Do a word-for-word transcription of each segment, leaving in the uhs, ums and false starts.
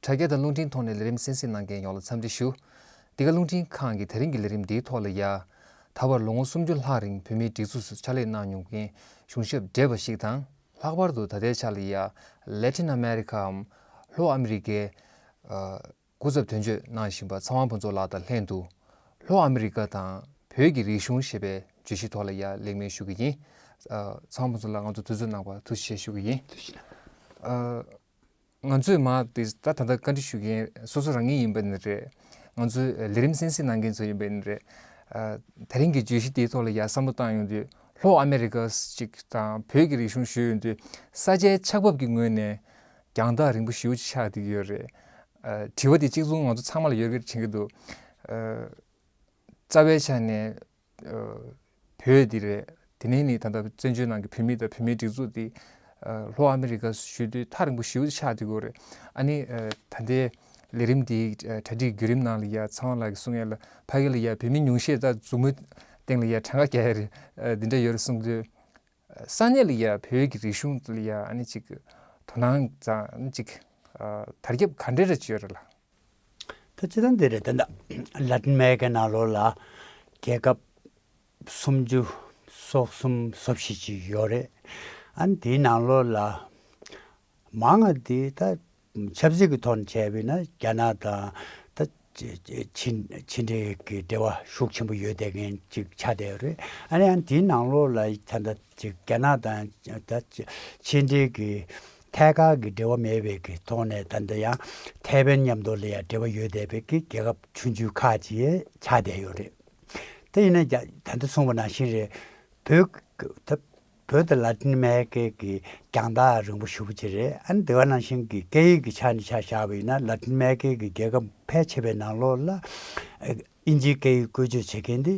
དྲ་རྒྱ་དང་རླུང་འཕྲིན་ཐོག་ནས་ལས་རིམ་གསན་གཟིགས་གནང་མཁན་ཡོངས་ལ་འཚམས་འདྲི་ཞུ། འདི་ག་རླུང་འཕྲིན་ཁང་གི་དེ་རིང་གི་ལས་རིམ་འདིའི་ཐོག་ལ་ཡ། ད་བར་ལོ་ངོ་སུམ་ཅུ་ལྷག་རིང་བོད་མིའི་སྒྲིག་འཛུགས་སུ་ཕྱག་ལས་གནང་མྱོང་མཁན་གཞུང་ཞབས་བགྲེས་པ་ཞིག་དང་། ལྷག་པར་དུ་ད་ལྟའི་ཆ་ལ་ཡ། ལེ་ཊིན་ཨ་མེ་རི་ཁའམ་ལྷོ་ཨ་མེ་རི་ཀའི་སྐུ་ཚབ་དོན་གཅོད་གནང་བཞིན་པ་ཚེ་དབང་ཕུན་ཚོགས་ལགས་དང་ལྷན་དུ། ལྷོ་ཨ་མེ་རི་ཀ་དང་བོད་ཀྱི་རིག་གཞུང་ཞེས་པའི་བརྗོད་གཞི་ཐོག་ལ་ཡ་ལེགས་སྨོན་ཞུ་གི་ཡིན། ཚེ་དབང་ཕུན་ཚོགས་ལགས་ང་ཚོ་དུས་ཚོད་གནང་བར་ཐུགས་རྗེ་ཆེ་ཞུ་གི་ཡིན། ང་ཚོས་མ་དེ་ད་ད་ལྟ་བཀའ་འདྲི་ཞུ་མཁན་སོ་སོ་རང་ཉིད་ཡིན་པ་ནི་རེད། ང་ཚོའི་ལས་རིམ་གསན་གཟིགས་གནང་མཁན་ཚོ་ཡིན་པ་ནི་རེད། དེ་རིང་གི་བརྗོད་གཞི་དེའི་ཐོག་ལ་ཡ་བསམ་བློ་བཏང་ཡོང་དུས་ལྷོ་ཨ་མེ་རི་ཀ་ཅིག་དང་བོད་ཀྱི་རིག་གཞུང་ཞུས་ཡོང་དུས་ས་ཆའི་ཆགས་བབ་ཀྱི་ངོས་ནས་རྒྱང་ཐག་རིང་པོ་ཞེ་པོ་ཅིག་ཆགས་བསྡད་ཀྱི་ཡོད་རེད། དྲི་བ་དེ་གཅིག་མཚུངས་ང་ཚོ་ཚང་མ་ལ་ཡོད་ཀྱི་རེད་དྲན་གྱི་འདུག་རྩ་བའི་ཆ་ནས་བོད་འདི་རེད། དེ་ནས་ནི་ད་ལྟ་བཙན་བྱོལ་ནང་གི་བོད་མི་དང་བོད་མིའི་སྒྲིག་འཛུགས་འདི་ལྷོ་ཨ་མེ་རི་ཀ་ཞུ་དུས་ཐག་རིང་པོ་ཞེ་པོ་ཆགས་བསྡད་ཀྱི་ཡོད་རེད། ཨ་ནི་ད་ལྟའི་ལས་རིམ་འདིའི་གྲ་སྒྲིག་བརྒྱུད་རིམ་ནང་ལ་ཡ་ཚེ་དབང་ལགས་ཀྱིས་གསུང་ཡས་ལ་ཕ་གི་ལ་ཡ་བོད་མི་ཉུང་ཤས་ད་མཛུབ་མོའི་སྟེང་ལ་ཡ་གྲངས་ཀ་རྒྱག་ཡས་རེད། འདི་འདྲ་ཡོད་རེད་གསུང་དུས། ས་གནས་ལ་ཡ་བོད་ཀྱི་རིག་གཞུང་ལ་ཡ་ཨ་ནི་ཅིག་དོ་སྣང་ཙང་ཨ་ནི་ཅིག་དར་ཁྱབ་ག་འདྲ་རེ་ཅིག་ཡོད་རེད་ལ། ད་སྤྱིར་བཏང་འདི་རེད། ད་ལྟ་ལ་ཏིན་ཨ་མེ་རི་ཀའི་ནང་ལོགས་ལ་རྒྱལ་ཁབ་སུམ་ཅུ་སོ་གསུམ་སོ་བཞི་ཅིག་ཡོད་རེད། ཨ་ནི་དེའི་ནང་ལོགས་ལ་མང་ང་དེ་ད་ཆབ་སྲིད་ཀྱི་ཐོག་ནས་བྱས་པ་ཡིན་ན་རྒྱ་ནག་དང་ད་ཕྱི་ཕྱི་འབྲེལ་གྱི་འབྲེལ་བ་ཤུགས་ཆེན་པོ་ཡོད་བསྡད་མཁན་ཅིག་ཆགས་བསྡད་ཡོད་རེད། ཨ་ནི་ཡང་དེའི་ནང་ལོགས་ལ་ད་ལྟ་ཅིག་རྒྱ་ནག་དང་ད་ཕྱི་འབྲེལ་གྱི་ཐད་ཀར་གྱི་འབྲེལ་བ་མེད་པའི་གི་ཐོག་ནས་ད་ལྟ་ཡང་ཐའེ་ཝན་མཉམ་དུ་ལ་ཡང་འབྲེལ་བ་ཡོད་བསྡད་པའི་གི་རྒྱལ་ཁབ་ཆུང་ཆུང་ཁག་ཅིག་ཆགས་བསྡད་ཡོད་རེད། དེ་ཡིན་ན་རྒྱ་ད་ལྟ་གསུངས་པ་ནང་བཞིན་རེད། བོད་ད་བོད་དང་ལ་ཏིན་ཨ་མེ་རི་ཀའི་གི་རྒྱང་ཐག་རིང་པོ་ཞེ་པོ་ཅིག་རེད། ཨ་ནི་དེ་བ་ནང་བཞིན་གྱི་སྐད་ཡིག་གི་ཆ་ནས་ཆ་བཞག་པ་ཡིན་ན་ལ་ཏིན་ཨ་མེ་རི་ཀའི་གི་རྒྱལ་ཁབ་ཕལ་ཆེ་བའི་ནང་ལོགས་ལ་ཨིན་ཇིའི་སྐད་ཡིག་བཀོལ་སྤྱོད་བྱེད་མཁན་དེ་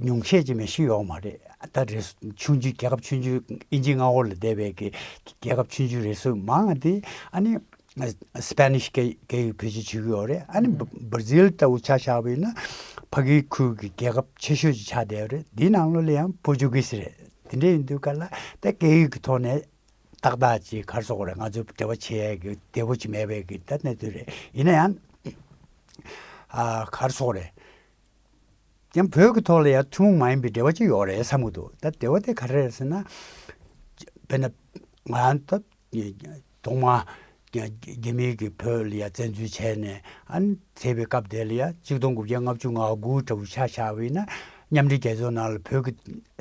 ཉུང་ཤས་ཅིག་མ་གཏོགས་ཡོད་མ་རེད། ད་རེད་ཆུང་ཆུང་རྒྱལ་ཁབ་ཆུང་ཆུང་ཨིན་ཇིའི་མངའ་འོག་ལ་བསྡད་པའི་གི་རྒྱལ་ཁབ་ཆུང་ཆུང་རེ་ཟུང་མང་ང་དེ་ཨ་ནི་སི་པེ་ནིཤ་སྐད་སྐད་ཡིག་བེད་སྤྱོད་བྱེད་ཀྱི་ཡོད་རེད། ཨ་ནི་ཨུ་ཧུམ། བྷ་ར་ཛིལ་ལྟ་བུ་ཆ་བཞག་པ་ཡིན་ན་ཕ་གིའི་ཁུལ་གྱི་རྒྱལ་ཁབ་ཆེ་ཤོས་ཅིག་ཆགས་བསྡད་ཡོད་རེད། འདིའི་ནང་ལོགས་ལ་ཡང་པོར་ཅུ་གི་སི་རེད། དེ་འདྲ་ཡིན་དུས་ག་ལ་ད་སྐད་ཡིག་གི་ཐོག་ནས་ཏག་ཏག་ཅིག་ག་རེ་ཟེར་དགོས་རེད། ང་ཚོའི་འབྲེལ་བ་བྱེད་ཡས་ཀྱི་བདེ་པོ་ཅིག་མེད་པའི་གི་ད་གནས་ཚུལ་རེད། ཡིན་ན་ཡང་ཨ་ག་རེ་ཟེར་དགོས་རེད། ཡང་བོད་ཀྱི་ཐོག་ལ་ཡང་ཐུན་མོང་མ་ཡིན་པའི་འབྲེལ་བ་ཅིག་ཡོད་རེད་བསམ་གྱི་འདུག་ད་འབྲེལ་བ་དེ་ག་རེ་རེད་ཟེར་ན། དཔེར་ན་ང་རང་ད་ཐོག་མར་རྒྱ་མིའི་གི་བོད་ལ་ཡ་བཙན་འཛུལ་བྱས་ནས་ཨ་ནི་མཛད་པའི་སྐབས་དེ་ལ་ཡ་གཅིག་སྟོང་དགུ་བརྒྱ་ལྔ་བཅུ་ང་དགུ་འདྲ་བོ་ཆ་བཞག་པ་ཡིན་ན་མཉམ་འབྲེལ་རྒྱལ་ཚོགས་ནང་ལ་བོད་ཀྱི་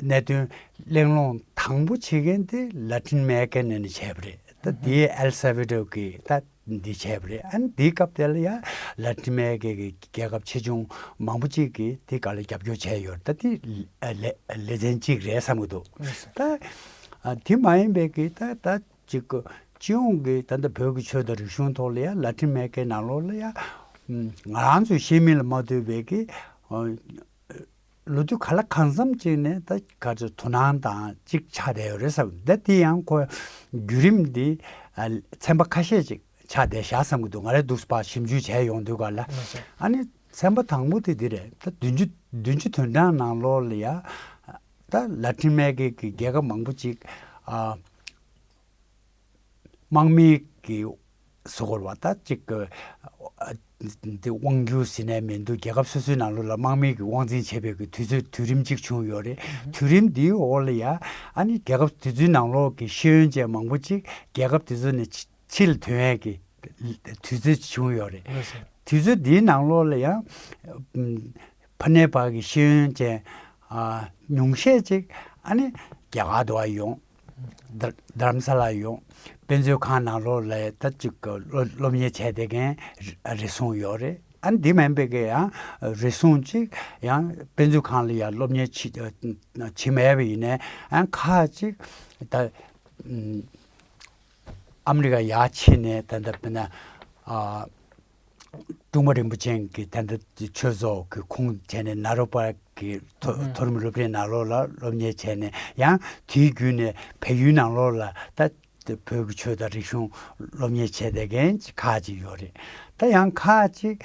གནད་དོན་གླེང་སློང་དང་པོ་བྱེད་མཁན་དེ་ལ་ཏིན་ཨ་མེ་རི་ཀའི་ནང་ནས་བྱས་པ་རེད། ད་དེའི་ཨེལ་སལ་ཝ་ཌོར་གྱི་ད་འདི་བྱས་པ་རེད། ཨ་ནི་འདིའི་སྐབས་དེ་ལ་ཡ་ལ་ཏིན་ཨ་མེ་རི་ཀའི་གི་རྒྱལ་ཁབ་ཆེ་ཆུང་མང་པོ་ཅིག་གིས་དེ་ག་ལ་རྒྱབ་སྐྱོར་བྱས་ཡོད་རེད། ད་དེ་ལེ་ལེ་ཚན་གཅིག་རེད་བསམ་གྱི་འདུག་ད་ཨ་དེ་མ་ཡིན་པའི་གི་ད་ད་ཅིག་གི་སྤྱི་ཡོངས་ཀྱི་ད་ལྟ་བོད་ཀྱི་ཆོས་དང་རིག་གཞུང་ཐོག་ལ་ཡ་ལ་ཏིན་ཨ་མེ་རི་ཀའི་ནང་ལོགས་ལ་ཡ་ང་རང་ཚོས་ཤེས་མིན་ལ་མ་ལྟོས་པའི་གི་ལོ་དུས་ག་ལ་གང་འཚམ་ཅིག་ནས་ད་ག་ཚོད་དོ་སྣང་དང་ཅིག་ཆགས་བསྡད་ཡོད་རེད་བསམ། ད་དེ་ཡང་ཁོ་བརྒྱུད་རིམ་འདི་ཨ་ཚན་པ་ཁ་ཤས་ཅིག་ཆགས་བསྡད་བཞག་བསམ་གྱི་འདུག་ང་རང་འདུག་སེ་ཕར་ཞིབ་འཇུག་བྱས་ཡོང་དུས་ག་ལ། ཨ་ནི་ཚན་པ་དང་པོ་དེ་འདི་རེད། ད་བདུན་ཅུ་བདུན་ཅུ་དོན་གྲངས་ནང་ལོགས་ལ་ཡ་ད་ལ་ཏིན་ཨ་མེ་རི་ཀའི་གི་རྒྱལ་ཁབ་མང་པོ་ཅིག་ཨ། དམག་མིའི་གི་ཟེར་དགོས་རེད་པ། ད་ཅིག་གི་འདི་དབང་སྒྱུར་ཟེར་ནའི་མི་འདུག་རྒྱལ་ཁབ་སོ་སོའི་ནང་ལོགས་ལ་དམག་མིའི་གི་དབང་འཛིན་བྱས་པའི་གི་དུས་ཚོད་དུས་རིམ་ཅིག་བྱུང་ཡོད་རེད། དུས་རིམ་འདིའི་འོག་ལ་ཡ་ཨ་ནི་རྒྱལ་ཁབ་དེ་ཚོའི་ནང་ལོགས་ཀྱི་ཤེས་ཡོན་ཅན་མང་པོ་ཅིག་རྒྱལ་ཁབ་དེ་ཚོ་ནས་ཕྱི་ཕྱི་ལ་ཐོན་ཡས་ཀྱི་དུས་ཚོད་བྱུང་ཡོད་རེད། དུས་ཚོད་འདིའི་ནང་ལོགས་ལ་ཡང་ཕ་ནས་བར་གྱི་ཤེས་ཡོན་ཅན་ཉུང་ཤས་ཅིག་ཨ་ནི་རྒྱ་གར་དུ་བ་ཡོང་། རྡ་རྡ་རམ་ས་ལ་ཡོང་། དཔེ་མཛོད་ཁང་ནང་ལོགས་ལ་ད་ཅིག་སློབ་སློབ་གཉེར་བྱས་བསྡད་མཁན་རེ་ཟུང་ཡོད་རེད། ཨ་ནི་འདི་མིན་པའི་གི་ཡང་རེ་ཟུང་ཅིག་ཡང་དཔེ་མཛོད་ཁང་ལ་ཡང་སློབ་གཉེར་བྱེད་བྱེད་མེད་པ་ཡིན་ནའི་ཡང་ཁག་ཅིག་ད། ཨ་མི་རི་ཀ་ཡར་ཕྱིན་ནས་ད་ལྟ་དཔེར་ན་ཨ་ཀྲུང་པ་རིན་པོ་ཆེ་གི་ད་ལྟ་ཆོས་ཚོགས་ཀྱི་ཁོངས་བྱས་ནས་ནཱ་རོ་པ་གི་མཐོ་མཐོ་རིམ་སློབ་གྲྭའི་ནང་ལོགས་ལ་སློབ་གཉེར་བྱས་ནས་ཡང་དེའི་བརྒྱུད་ནས་བལ་ཡུལ་ནང་ལོགས་ལ་ད་བོད་ཀྱི་ཆོས་དང་རིག་གཞུང་སློབ་གཉེར་བྱས་བསྡད་མཁན་ཁག་ཅིག་ཡོད་རེད། ད་ཡང་ཁག་ཅིག་ག་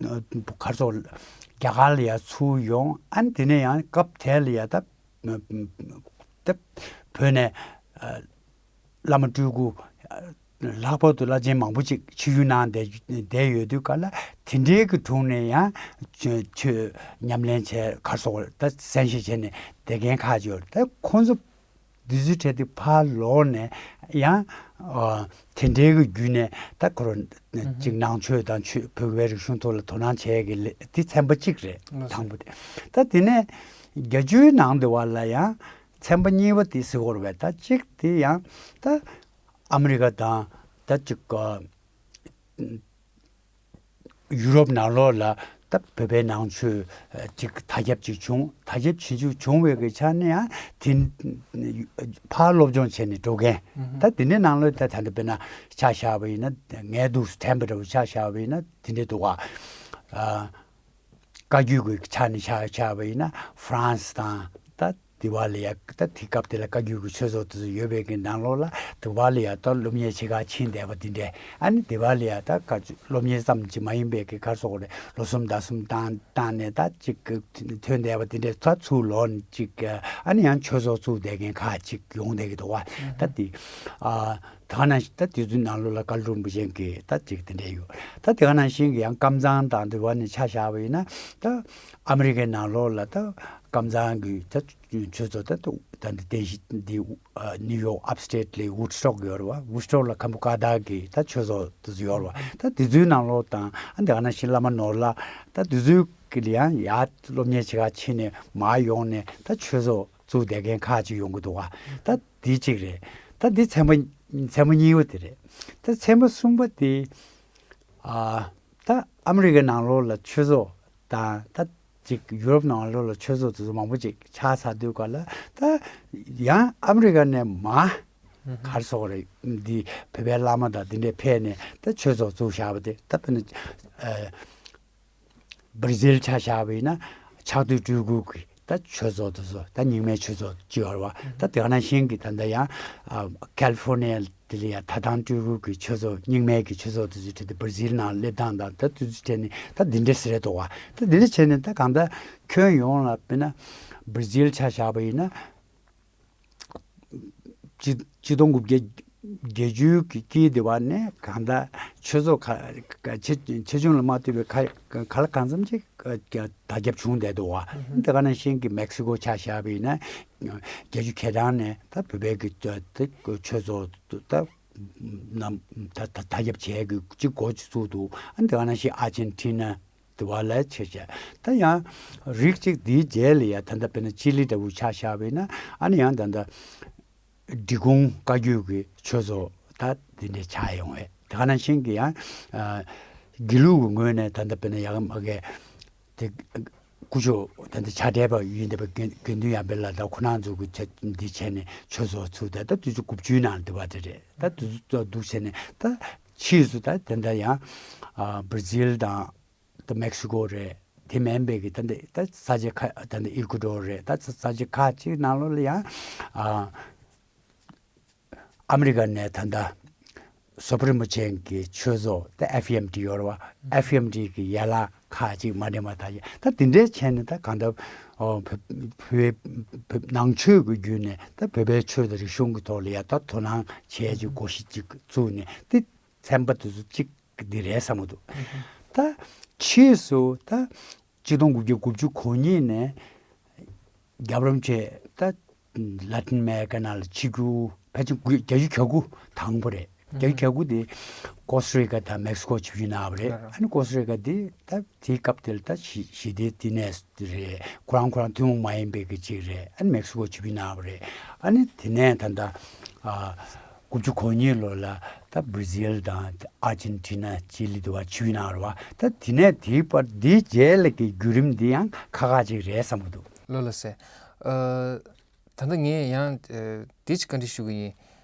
རེ་ཟེར་རྒྱ་གར་ལ་ཡར་ཚུར་ཡོང་། ཨ་ནི་དེ་ནས་ཡང་སྐབས་དེ་ལ་ཡ་ད་ད་བོད་ནས་ཨ་བླ་མ་སྤྲུལ་སྐུ་ ལྷག་པར་དུ་བླ་ཆེན་མང་པོ་ཅིག་ཆིབས་བསྒྱུར་གནང་བསྡད་བསྡད་ཡོད་དུས་ག་ལ་དེ་འདྲའི་གི་དྲུང་ནས་ཡང་ཆོས་ཆོས་ཉམས་ལེན་བྱས་གར་སོགས་ད་གསན་བཞེས་བྱས་ནས་བསྡད་མཁན་ཁག་ཅིག་ཡོད་རེད། ད་ཁོང་ཚོ་དུས་ཚོད་འཕྲད་དུས་ཕར་ལོག་ནས་ཡང་ཨ་དེ་འདྲའི་གི་བརྒྱུད་ནས་ད་ཁོ་རང་ཅིག་ནང་ཆོས་དང་ཆོས་བོད་པའི་རིག་གཞུང་ཐོག་ལ་དོ་སྣང་བྱས་ཀྱི་ལས་དེ་ཚན་པ་གཅིག་རེད། ལགས་སོ། དང་པོ་དེ། ད་དེ་ནས་བརྒྱད་ཅུའི་ནང་དེ་བ་ལ་ཡང་ཚན་པ་གཉིས་པ་དེ་ཟེར་དགོས་རེད་པས། ད་གཅིག་དེ་ཡང་ད་ཨ་མི་རི་ཀ་དང་ད་ཅིག་ཨ་ཡུ་རོབ་ནང་ལོགས་ལ་ད་བོད་པའི་ནང་ཆོས་ཅིག་དར་ཁྱབ་ཅིག་བྱུང་། དར་ཁྱབ་ཇེ་ཆེ་བྱུང་བའི་གི་ཆ་ནས་ཡང་དེ་ཕར་སློབ་སྦྱོང་བྱས་ནས་འགྲོ་མཁན། ད་དེ་འདྲའི་ནང་ལོགས་ད་ད་ལྟ་དཔེར་ན་ཆ་བཞག་པ་ཡིན་ན་ངས་འདུག་དྲན་པ་འདྲ་བོ་ཆ་བཞག་པ་ཡིན་ན་དེ་འདྲའི་འདུག་ག་ཨ། བཀའ་བརྒྱུད་ཀྱི་ཆ་ནས་ཆ་བཞག་པ་ཡིན་ན་ཧྥ་རན་སི་དང་ད་དེ་བ་ལ་ཡ་ད་དེ་སྐབས་དེ་ལ་བཀའ་བརྒྱུད་ཀྱི་ཆོས་ཚོགས་དེ་ཚོ་ཡོད་པའི་གི་ནང་ལོགས་ལ་དེ་བ་ལ་ཡ་ད་སློབ་གཉེར་བྱེད་ག་ཕྱིན་བསྡད་པ་དེ་འདྲས། ཨ་ནི་དེ་བ་ལ་ཡ་ད་བཀའ་བརྒྱུད་སློབ་གཉེར་ཙམ་གྱིས་མ་ཡིན་པའི་གི་གར་སོགས་རེད། ལོ་གསུམ་ཟླ་གསུམ་བཏང་བཏང་ནས་ད་ཅིག་གི་ཐོན་བསྡད་པ་དེ་འདྲས་ད་ཚུར་ལོག་ནས་ཅིག་ཨ་ནི་ཡང་ཆོས་ཚོགས་བཙུགས་བསྡད་མཁན་ཁག་ཅིག་ཡོང་བསྡད་ཀྱི་འདུག་བ། ད་དེ་ཨ། དེ་ག་ནང་བཞིན་ད་དེ་ཚོའི་ནང་ལོགས་ལ་བཀའ་བློན་རིན་པོ་ཆེ་གི་ད་ཅིག་དེ་འདྲས་ཡོད། ད་དེ་ག་ནང་བཞིན་གི་ཡང་ཀམ་ཚང་དང་དེ་བ་ནས་ཆ་བཞག་པ་ཡིན་ན་ད་ཨ་མི་རི་ཀའི་ནང་ལོགས་ལ་ད་ཀམ་ཚང་གི་ད་ཆོས་ཚོགས་ད་ད་འདི་རྟེན་གཞི་འདི་ནིའུ་ཡོག་ཨབ་སི་ཊེཊ་ལ་ཝུཌ་སི་ཊོག་ཡོད་རེད་བ། ཝུཌ་སི་ཊོག་ལ་ཁམ་བུ་ཀ་ད་གི་ད་ཆོས་ཚོགས་དེ་ཚོ་ཡོད་རེད་བ། ད་དེ་ཚོའི་ནང་ལོགས་དང་ཨ་དེ་ག་ནང་བཞིན་བླ་མ་ནོར་ལྷ་ད་དེ་ཚོའི་གི་ལ་ཡང་ཡར་སློབ་གཉེར་བྱེད་ག་ཕྱིན་ནས་མར་ཡོང་ནས་ད་ཆོས་ཚོགས་བཙུགས་བསྡད་མཁན་ཁག་ཅིག་ཡོང་གི་འདུག་བ། ད་འདི་གཅིག་རེད། ད་འདི་ཚན་པ་ཚན་པ་གཉིས་པ་དེ་རེད། ད་ཚན་པ་གསུམ་པ་དེ་ཨ་ད་ཨ་མི་རི་ཀའི་ནང་ལོགས་ལ་ཆོས་ཚོགས་དང་ད་ཅིག་ཡུ་རོབ་ནང་ལོགས་ལ་ཆོས་ཚོགས་དེ་ཚོ་མང་པོ་ཅིག་ཆགས་ཚར་དུས་ག་ལ་ད་ཡང་ཨ་མི་རི་ཀ་ནས་མར་ག་རེ་ཟེར་དགོས་རེད། འདི་བོད་པའི་བླ་མ་དང་འདི་འདྲས་ཕེབས་ནས་ད་ཆོས་ཚོགས་བཙུགས་བཞག་པ་དེ་ད་དཔེར་ན་ཨ། བར་ཛིལ་ཆ་བཞག་པ་ཡིན་ན་ཕྱག་སྟོད་སྤྲུལ་སྐུ་གི་ད་ཆོས་ཚོགས་དེ་ཚོ་ད་རྙིང་མའི་ཆོས་ཚོགས་ཅིག་ཡོད་རེད་བ། ད་དེ་ག་ནང་བཞིན་གྱི་ད་ལྟ་ཡང་ཨ་ཁ་ལི་ཧྥོར་ནི་ཡ་དེ་ལ་ཡང་ད་ཐང་སྤྲུལ་སྐུ་གི་ཆོས་ཚོགས་རྙིང་མའི་གི་ཆོས་ཚོགས་དེ་ཚོའི་གྲས་དེ་བར་ཛིལ་ནང་སླེབས་སྟངས་དང་ད་དེ་ཚོའི་གྲས་ནས་ད་འདི་འདྲ་ཟེར་རེད་འདུག་བ། ད་འདི་འདྲ་བྱས་ནས་ད་གང་ལྟར་ཁྱོན་ཡོངས་ལ་དཔེར་ན་བར་ཛིལ་ཆ་བཞག་པ་ཡིན་ན། ཆིག་ཆིག་སྟོང་དགུ་བརྒྱ་བརྒྱད་ཅུ་གི་དཀྱིལ་དེ་བ་ནས་གང་ལྟར་ཆོས་ཚོགས་ཁ་ཆེ་ཆེ་ཆུང་ལ་མ་ལྟོས་པའི་ཁ་ག་ལ་གང་འཚམ་ཅིག་དར་ཁྱབ་བྱུང་བསྡད་འདུག་བ། དེ་ག་ནང་བཞིན་གྱི་མེག་སི་ཀོ་ཆ་བཞག་པ་ཡིན་ན་བརྒྱད་ཅུ་གྱ་གྲངས་ནས་ད་བོད་པའི་གི་ད་ཆོས་ཚོགས་ད་རྣམས་ད་ད་དར་ཁྱབ་བྱས་གི་ཅིག་འགོ་ཅིག་བཙུགས་འདུག་ཨ་དེ་ག་ནང་བཞིན་ཨར་ཇེན་ཊི་ན། དེ་བ་ལ་ཆེ་ཆེ། ད་ཡང་རིགས་གཅིག་འདིའི་རྗེས་ལ་ཡ་ད་ལྟ་དཔེར་ན་ཅི་ལི་འདྲ་བོ་ཆ་བཞག་པ་ཡིན་ན་ཨ་ནི་ཡང་ད་ལྟ་འབྲི་གུང་བཀའ་བརྒྱུད་ཀྱི་ཆོས་ཚོགས་ད་འདི་འདྲའི་ཆགས་ཡོང་བས། དེ་ག་ནང་བཞིན་གྱི་ཡང་ཨ་དགེ་ལུགས་ཀྱི་ངོས་ནས་ད་ལྟ་དཔེར་ན་ཡ་ག་མ་གའི་དེ་སྐུ་ཞབས་ད་ལྟ་ཕྱག་བྲལ་བ་ཡིན་བསྡད་པའི་དགེ་དགེ་འདུན་ཡར་འཕེལ་ལགས་དང་ཁོ་རང་ཚོ་གི་ཆ་འདི་བྱས་ནས་ཆོས་ཚོགས་ཚུགས་ད་ད་དུས་ཚོད་དགུ་བཅུའི་ནང་དེ་བ་དེ་རེད། ད་དུས་ཚོད་འདུག་བྱས་ནས་ད་ཕྱིས་སུ་ད་དེ་འདྲ་ཡང་ཨ་བར་ཛིལ་དང་། ད་མེག་སི་ཀོ་རེད། དེ་མིན་པའི་གི་ད་འདི་ད་ས་ཆ་ཁ་ད་འདི་ཨི་ཀུ་ཌོར་རེད། ད་ས་ཆ་ཁག་ཅིག་ནང་ལོགས་ལ་ཡང་ཨ་ཨ་མི་རི་ཀ་ནས་ད་ལྟ་སོ་པ་རིན་པོ་ཆེ་གི་ཆོས་ཚོགས་ད་ཨེཕ་ཨེམ་ཊི་ཡོད་རེད་བ། ཨེཕ་ཨེམ་ཊི་གི་ཡན་ལག་ཁག་ཅིག་མ་འདྲེས་མ་ཐག་ཅིག་ད་དེ་འདྲའི་བྱས་ནས་ད་གང་ལྟར་ཨོ་བོད་བོད་བོད་ནང་ཆོས་ཀྱི་བརྒྱུད་ནས་ད་བོད་པའི་ཆོས་དང་རིག་གཞུང་གི་ཐོག་ལ་ཡང་ད་དོ་སྣང་བྱས་ཀྱི་སྒོ་ཤེས་ཅིག་བཙུགས་ནས་དེ་ཚན་པ་དེ་ཚོ་གཅིག་འདི་རེད་བསམ་གྱི་འདུག་ད་ཕྱིས་སུ་ད་ཆིག་སྟོང་དགུ་བརྒྱ་དགུ་བཅུ་གོ་གཉིས་ནས་རྒྱལ་བ་རིན་པོ་ཆེ་ད་ལ་ཏིན་ཨ་མེ་རི་ཀ་ནང་ལ་ཆིབས་བསྒྱུར་ཕལ་ཆེར་དགུ་བརྒྱད་ཅུ་གྱ་དགུ་དང་པོ་རེད། བརྒྱད་ཅུ་གྱ་དགུ་དེ་ཀོ་སི་ཊ་རི་ཀ་དང་མེག་སི་ཀོ་ཆིབས་བསྒྱུར་གནང་བ་རེད། ཨ་ནི་ཀོ་སི་ཊ་རི་ཀ་དེ་ད་དེའི་སྐབས་དེ་ལ་ད་ཞི་ཞི་བདེའི་བསྟི་གནས་རེད། ཁོ་རང་ཁོ་རང་ཐུན་མོང་མ་ཡིན་པའི་གི་ཅིག་རེད། ཨ་ནི་མེག་སི་ཀོ་ཆིབས་བསྒྱུར་གནང་བ་རེད། ཨ་ནི་དེ་ནས་ད་ལྟ་ཨ་དགུ་བཅུ་གོ་གཉིས་ལོ་ལ་ད་བྷར་ཛིལ་དང་ཨར་ཇེན་ཊི་ན་ཅི་ལི་དེ་བ་ཆིབས་བསྒྱུར་གནང་བ་རེད་བ། ད་དེ་ནས་དེའི་བར་དེའི་རྗེས་ལ་གི་བརྒྱུད་རིམ་འདི་ཡང་ཁག་ཁག་ཅིག་རེད་བསམ་གྱི་འདུག་ལགས་ལགས་སེ། ཨ་ད་ལྟ་ངས་ཡང་ཨ་འདི་ཅིག་བཀའ་འདྲི་ཞུ་གི་ཡིན།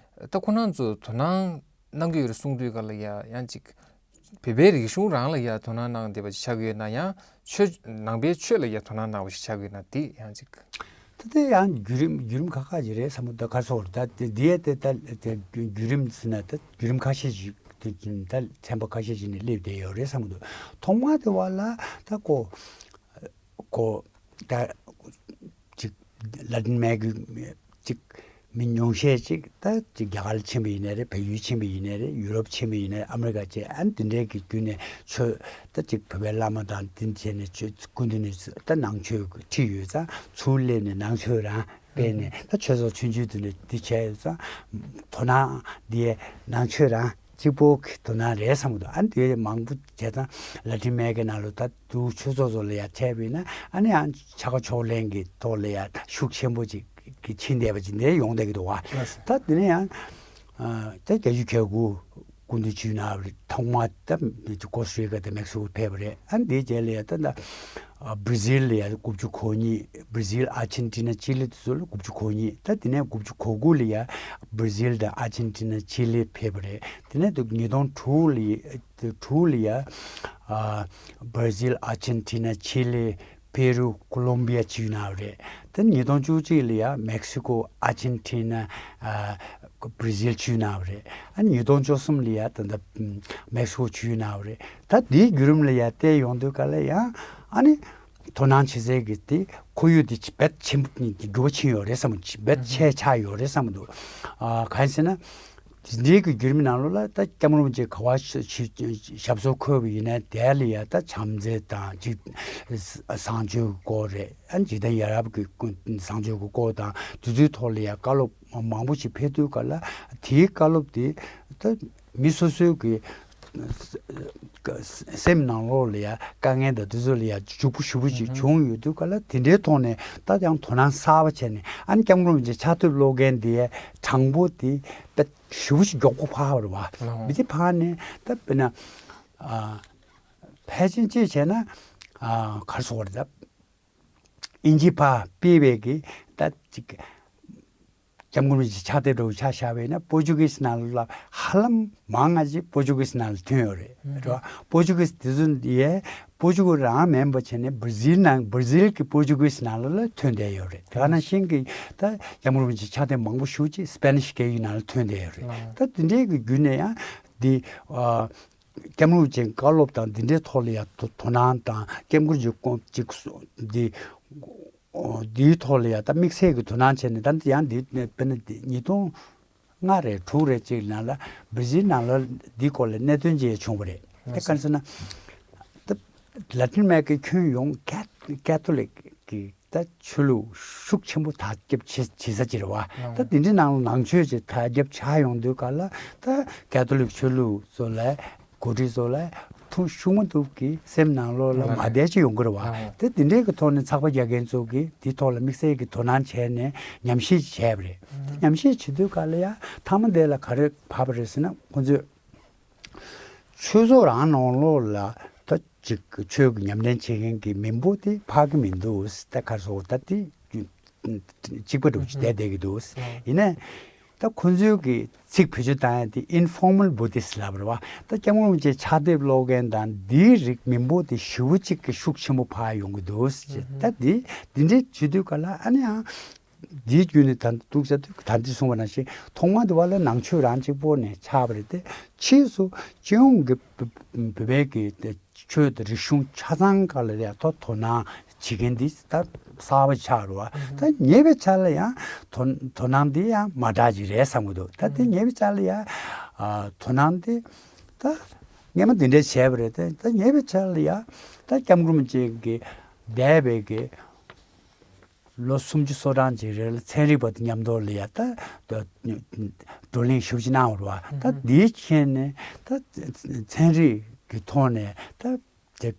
ད་ཁོ་རང་ཚོ་དོ་སྣང་གནང་གི་ཡོད་རེད་གསུང་དུས་ག་ལ་ཡ་ཡང་ཅིག་བོད་པའི་རིག་གཞུང་རང་ལ་ཡ་དོ་སྣང་གནང་བསྡད་པ་ཞིག་ཆགས་ཀྱི་ཡོད་ན། ཡང་ཆོས་ནང་པའི་ཆོས་ལ་ཡ་དོ་སྣང་གནང་བ་ཞིག་ཆགས་ཀྱི་ཡོད་ན་དེ་ཡང་ཅིག་ད་ལྟ་ཡང་བརྒྱུད་རིམ་བརྒྱུད་རིམ་ཁག་ཁག་ཅིག་རེད་བསམ་གྱི་འདུག་ག་རེ་ཟེར་དགོས་རེད། ད་དེ་དེ་ཡ་དེ་ད་དེ་བརྒྱུད་རིམ་ཟེར་ན་ད་བརྒྱུད་རིམ་ཁ་ཤས་ཤིག་དེ་ད་ཚན་པ་ཁ་ཤས་ཤིག་ནས་སླེབས་བསྡད་ཡོད་རེད་བསམ་གྱི་འདུག་ཐོག་མ་དེ་བ་ལ་ད་ཀོ་ཀོ་ད་ཅིག་ལ་ཏིན་མེ་གི་ཅིག་ མི་ཉུང་ཤས་ཅིག་ད་ཅིག་རྒྱ་གར་ཕྱིན་པ་ཡིན་ནའི་རེད། བལ་ཡུལ་ཕྱིན་པ་ཡིན་ནའི་རེད། ཡུ་རོབ་ཕྱིན་པ་ཡིན་ནའི་རེད། ཨ་མི་རི་ཀ་བཅས་ཨ་ནི་དེ་འདྲའི་གི་བརྒྱུད་ནས་ཆོས་ད་ཅིག་བོད་པའི་བླ་མ་དང་དེ་བྱས་ནས་ཆོས་སྐུ་མདུན་ནས་ད་ནང་ཆོས་ཁྲིད་ཡོད་ཙང་ཚུར་སླེབས་ནས་ནང་ཆོས་རང་སྤེལ་ནས་ད་ཆོས་ཚོགས་ཆུང་ཆུང་དེ་འདྲ་འདི་བྱས་ཡོད་ཙང་དོ་སྣང་འདི་ནང་ཆོས་རང་གཅིག་པོ་གི་དོ་སྣང་རེད་བསམ་གི་འདུག་ཨ་ནི་དེ་མང་པོ་བྱས་ཙང་ལ་ཏིན་ཨ་མེ་རི་ཀའི་ནང་ལ་ད་དུ་ཆོས་ཚོགས་ཚོ་ལ་ཡ་བྱས་པ་ཡིན་ན་ཨ་ནི་ཡང་ཕྱག་ཕྱོགས་ལེན་གྱི་ཐོག་ལ་ཡ་ཤུགས་ཆེན་པོ་ཅིག་གི་ཕྱིན་བསྡད་པ་ཅིག་འདིར་ཡོང་བསྡད་ཀྱི་འདུག་བ། ལགས་སོ། ད་དེ་ནས་ཡང་ཨ་ད་བརྒྱད་ཅུ་གྱ་དགུ་སྐུ་མདུན་བྱོན་ནའང་ཐོག་མ་ད་ཀོ་སི་ཊ་རི་ཀ་དང་མེག་སི་ཀོ་ཕེབས་པ་རེད། ཨ་འདིའི་རྗེས་ལ་ཡང་ད་ད་ཨ་བྷར་ཛིལ་ལ་ཡང་དགུ་བཅུ་གོ་གཉིས། བྷར་ཛིལ། ཨར་ཇེན་ཊི་ན། ཅི་ལི་དེ་ཚོ་ལ་དགུ་བཅུ་གོ་གཉིས། ད་དེ་ནས་དགུ་བཅུ་གོ་དགུ་ལ་ཡང་བྷར་ཛིལ་དང་ཨར་ཇེན་ཊི་ན། ཅི་ལི་ཕེབས་པ་རེད། དེ་ནས་ད་ཉིས་སྟོང་དྲུག་ལ་ཡ་དྲུག་ལ་ཡ་ཨ་བྷར་ཛིལ། ཨར་ཇེན་ཊི་ན། ཅི་ལི། པེ་རུ། ཀོ་ལོམ་བི་ཡ་བྱོན་ནའང་རེད། དེ་ཉིས་སྟོང་བཅུ་གཅིག་ལ་ཡ་མེག་སི་ཀོ། ཨར་ཇེན་ཊི་ན། ཨ་བྷར་ཛིལ་བྱོན་ནའང་རེད། ཨ་ཉིས་སྟོང་བཅུ་གསུམ་ལ་ཡ་ད་ལྟ་མེག་སི་ཀོ་བྱོན་ནའང་རེད། ད་འདིའི་བརྒྱུད་རིམ་ལ་ཡ་བལྟས་ཡོང་དུས་ག་ལ་ཡང་ཨ་ནི་དོ་སྣང་བྱེད་སའི་གི་དེ་ཁོར་ཡུག་དེ་རྦད་ཆེན་པོ་འགྱུར་བ་ཕྱིན་ཡོད་རེད་བསམ་གི་འདུག་རྦད་ཆེ་ཆགས་ཡོད་རེད་བསམ་གི་འདུག་ཨ་གང་ཡིན་ཟེར་ན། དེ་འདྲའི་གི་བརྒྱུད་རིམ་ནང་ལོགས་ལ་ད་སྐྱབས་མགོན་རིན་པོ་ཆེ་ག་པར་ཞབས་སོར་འཁོད་པ་ཡིན་ནའི་དེ་ལ་ཡ་ད་བྱམས་བརྩེ་དང་འཇིག་བཟང་སྤྱོད་ཀྱི་སྐོར་རེད། ཨ་འཇིག་རྟེན་ཡ་རབས་ཀྱི་ཀུན་བཟང་སྤྱོད་ཀྱི་སྐོར་དང་དེ་ཚོའི་ཐོག་ལ་ཡ་བཀའ་སློབ་མང་པོ་ཞིག་ཕེབས་དུས་ག་ལ་དེའི་བཀའ་སློབ་དེ་ད་མི་སོ་སོའི་གི་སེམས་ནང་ལོགས་ལ་ཡ་དཀའ་ངལ་དང་དེ་ཚོ་ལ་ཡ་འཇུག་པོ་ཞེ་པོ་ཅིག་བྱུང་ཡོད་དུས་ག་ལ་དེ་འདྲའི་ཐོག་ནས་ད་ཡང་དོ་སྣང་གསར་པ་བྱས་ནས་ཨ་ནི་སྐྱབས་མགོན་རིན་པོ་ཆེ་ཕྱག་དེབ་ཀློག་མཁན་དེའི་གྲངས་འབོར་དེ་དཔེ་ཞེ་པོ་ཅིག་མགྱོགས་པོ་འཕར་བ་རེད་བ། ལགས། མི་དེ་འཕར་ནས་ད་དཔེར་ན་ཨ་ཕལ་ཆེར་ཅིག་བྱས་ན་ཨ་ག་རེ་ཟེར་དགོས་རེད། ད་དབྱིན་ཇི་ཕར་ཕེབས་པའི་གི་ད་ཅིག་སྐྱབས་མགོན་རིན་པོ་ཆེ་ཕྱག་དེབ་འདྲ་བོ་ཆ་བཞག་པ་ཡིན་ན་པོར་ཅུ་གི་སི་ནང་ལ་ཧ་ལམ་མང་ང་ཅིག་པོར་ཅུ་གི་སི་ནང་ལ་ཐོན་ཡོད་རེད། རེད་བ། པོར་ཅུ་གི་སི་དེ་ཚོ་ཡས་པོར་ཅུ་གལ་རང་མིན་པ་བྱས་ནས་བྷར་ཛིལ་ནང་བྷར་ཛིལ་གྱི་པོར་ཅུ་གི་སི་ནང་ལ་ལ་ཐོན་བསྡད་ཡོད་རེད། དེ་ག་ནང་བཞིན་གྱི་ད་སྐྱབས་མགོན་རིན་པོ་ཆེ་ཕྱག་དེབ་མང་པོ་ཞེ་པོ་ཅིག་སི་པེ་ནིཤ་སྐད་ཡིག་ནང་ལ་ཐོན་བསྡད་ཡོད་རེད། ད་དེ་འདྲའི་གི་བརྒྱུད་ནས་ཡང་འདི་ཨ་སྐྱབས་མགོན་རིན་པོ་ཆེའི་བཀའ་སློབ་དང་འདི་འདྲའི་ཐོག་ལ་ཡང་དོ་དོ་སྣང་དང་སྐྱབས་མགོན་རིན་པོ་ཆེ་ཅིག་འདི་འདིའི་ཐོག་ལ་ཡང་ད་དམིགས་བསལ་གྱི་དོ་སྣང་བྱས་ནས་ད་ཡང་འདི་དཔེར་ན་འདི་ཉིས་སྟོང་ལྔ་རེད་དྲུག་རེད་ཅིག་ནང་ལ་བྷར་ཛིལ་ནང་ལ་འདི་སྐོར་ལ་གནད་དོན་ཅིག་བྱུང་བ་རེད། དེ་ག་རེ་ཟེར་ན་ད་ལ་ཏིན་ཨ་མེ་རི་ཀའི་ཁྱོན་ཡོངས་ཀེ་ཀེ་ཐོ་ལིག་གི་ད་ཆོས་ལུགས་ཤུགས་ཆེན་པོ་དར་ཁྱབ་བྱེད་བྱེད་ས་ཅིག་རེད་བ། ད་འདི་འདྲའི་ནང་ལ་ནང་ཆོས་ཅིག་དར་ཁྱབ་ཆགས་ཡོང་དུས་ག་ལ་ད་ཀེ་ཐོ་ལིག་ཆོས་ལུགས་ཚོ་ལ་འགོ་ཁྲིད་ཚོ་ལ་ཐུགས་ཤུགས་མ་ཐུབ་ཀྱི་སེམས་ནང་ལོགས་ལ་མ་བདེ་ཅིག་ཡོང་གི་རེད་བ། དེ་འདི་འདྲའི་གི་ཐོག་ནས་ཚགས་པར་རྒྱག་མཁན་ཚོ་གིས་འདི་ཐོག་ལ་དམིགས་བསལ་གྱི་དོ་སྣང་བྱས་ནས་ཉམས་ཞིབ་བྱས་པ་རེད། དེ་ཉམས་ཞིབ་བྱེད་དུས་ག་ལ་ཡ་མཐའ་མ་དེ་ལ་ག་རེ་བབས་པ་རེད་ཟེར་ན་ཁོང་ཚོས་ཆོས་ཚོགས་རང་ནང་ལོགས་ལ་ད་ཅིག་ཆོས་ཀྱི་ཉམས་ལེན་བྱེད་མཁན་གྱི་མི་འབོར་དེ་འཕར་གྱི་མི་འདུག་ད་ག་རེ་ཟེར་ད་དེ་གཅིག་པ་འདྲ་བོ་ཅིག་བསྡད་བསྡད་ཀྱི་འདུག་ཡིན་ནའི་ད་ཁོང་ཚོའི་གི་ཚིག་བེད་སྤྱོད་བཏང་ཡ་དེ་ཨིན་ཕོར་མལ་བུ་དིསྟ་ལབ་རེད་བ། ད་སྐྱབས་མགོན་རིན་པོ་ཆེ་ཕྱག་དེབ་ཀློག་མཁན་དང་འདིའི་རིགས་མི་འབོར་དེ་ཞེ་པོ་ཅིག་གི་ཤུགས་ཆེན་པོ་འཕར་ཡོང་གི་འདུག་ད་འདི་འདི་འདྲའི་བྱེད་དུས་ག་ལ་ཨ་ནི་ཡང་འདིའི་བརྒྱུད་ནས་ད་འདུག་ཟེར་དུས་ད་འདི་གསུངས་པ་ནང་བཞིན་ཐོག་མ་དེ་བ་ལ་ནང་ཆོས་རང་གཅིག་པོ་ནས་ཆགས་པ་རེད་དེ་ཕྱིས་སུ་སྤྱི་ཡོངས་ཀྱི་བོད་པའི་གི་ཆོས་དང་རིག་གཞུང་ཆ་ཚང་སྒང་ལ་ཡ་ཐོག་དོ་སྣང་བྱེད་མཁན་འདི་ད་གསར་པ་ཆགས་རེད་བ། ད་ཉེ་བའི་ཆར་ལ་ཡང་དོ་དོ་སྣང་འདི་ཡང་མ་འདྲ་ཅིག་རེད་བསམ་གྱི་འདུག་ད་དེ་ཉེ་བའི་ཆར་ལ་ཡང་ཨ་དོ་སྣང་འདི་ད་སྔས་མ་འདི་འདྲ་བྱས་པ་རེད་དེ། ད་ཉེ་བའི་ཆར་ལ་ཡང་ད་སྐྱབས་མགོན་རིན་པོ་ཆེ་གི་འདས་པའི་གི་ལོ་སུམ་ཅུ་སོ་གྲངས་ཅིག་རིང་ལ་ཚན་རིག་པ་དང་མཉམ་དུ་ལ་ཡ་ད་ད་བགྲོ་གླེང་ཞེ་པོ་ཅིག་གནང་བ་རེད་བ། ད་འདིའི་ཆེད་ནས་ད་ཚན་རིག་གི་ཐོག་ནས་ད་དེ་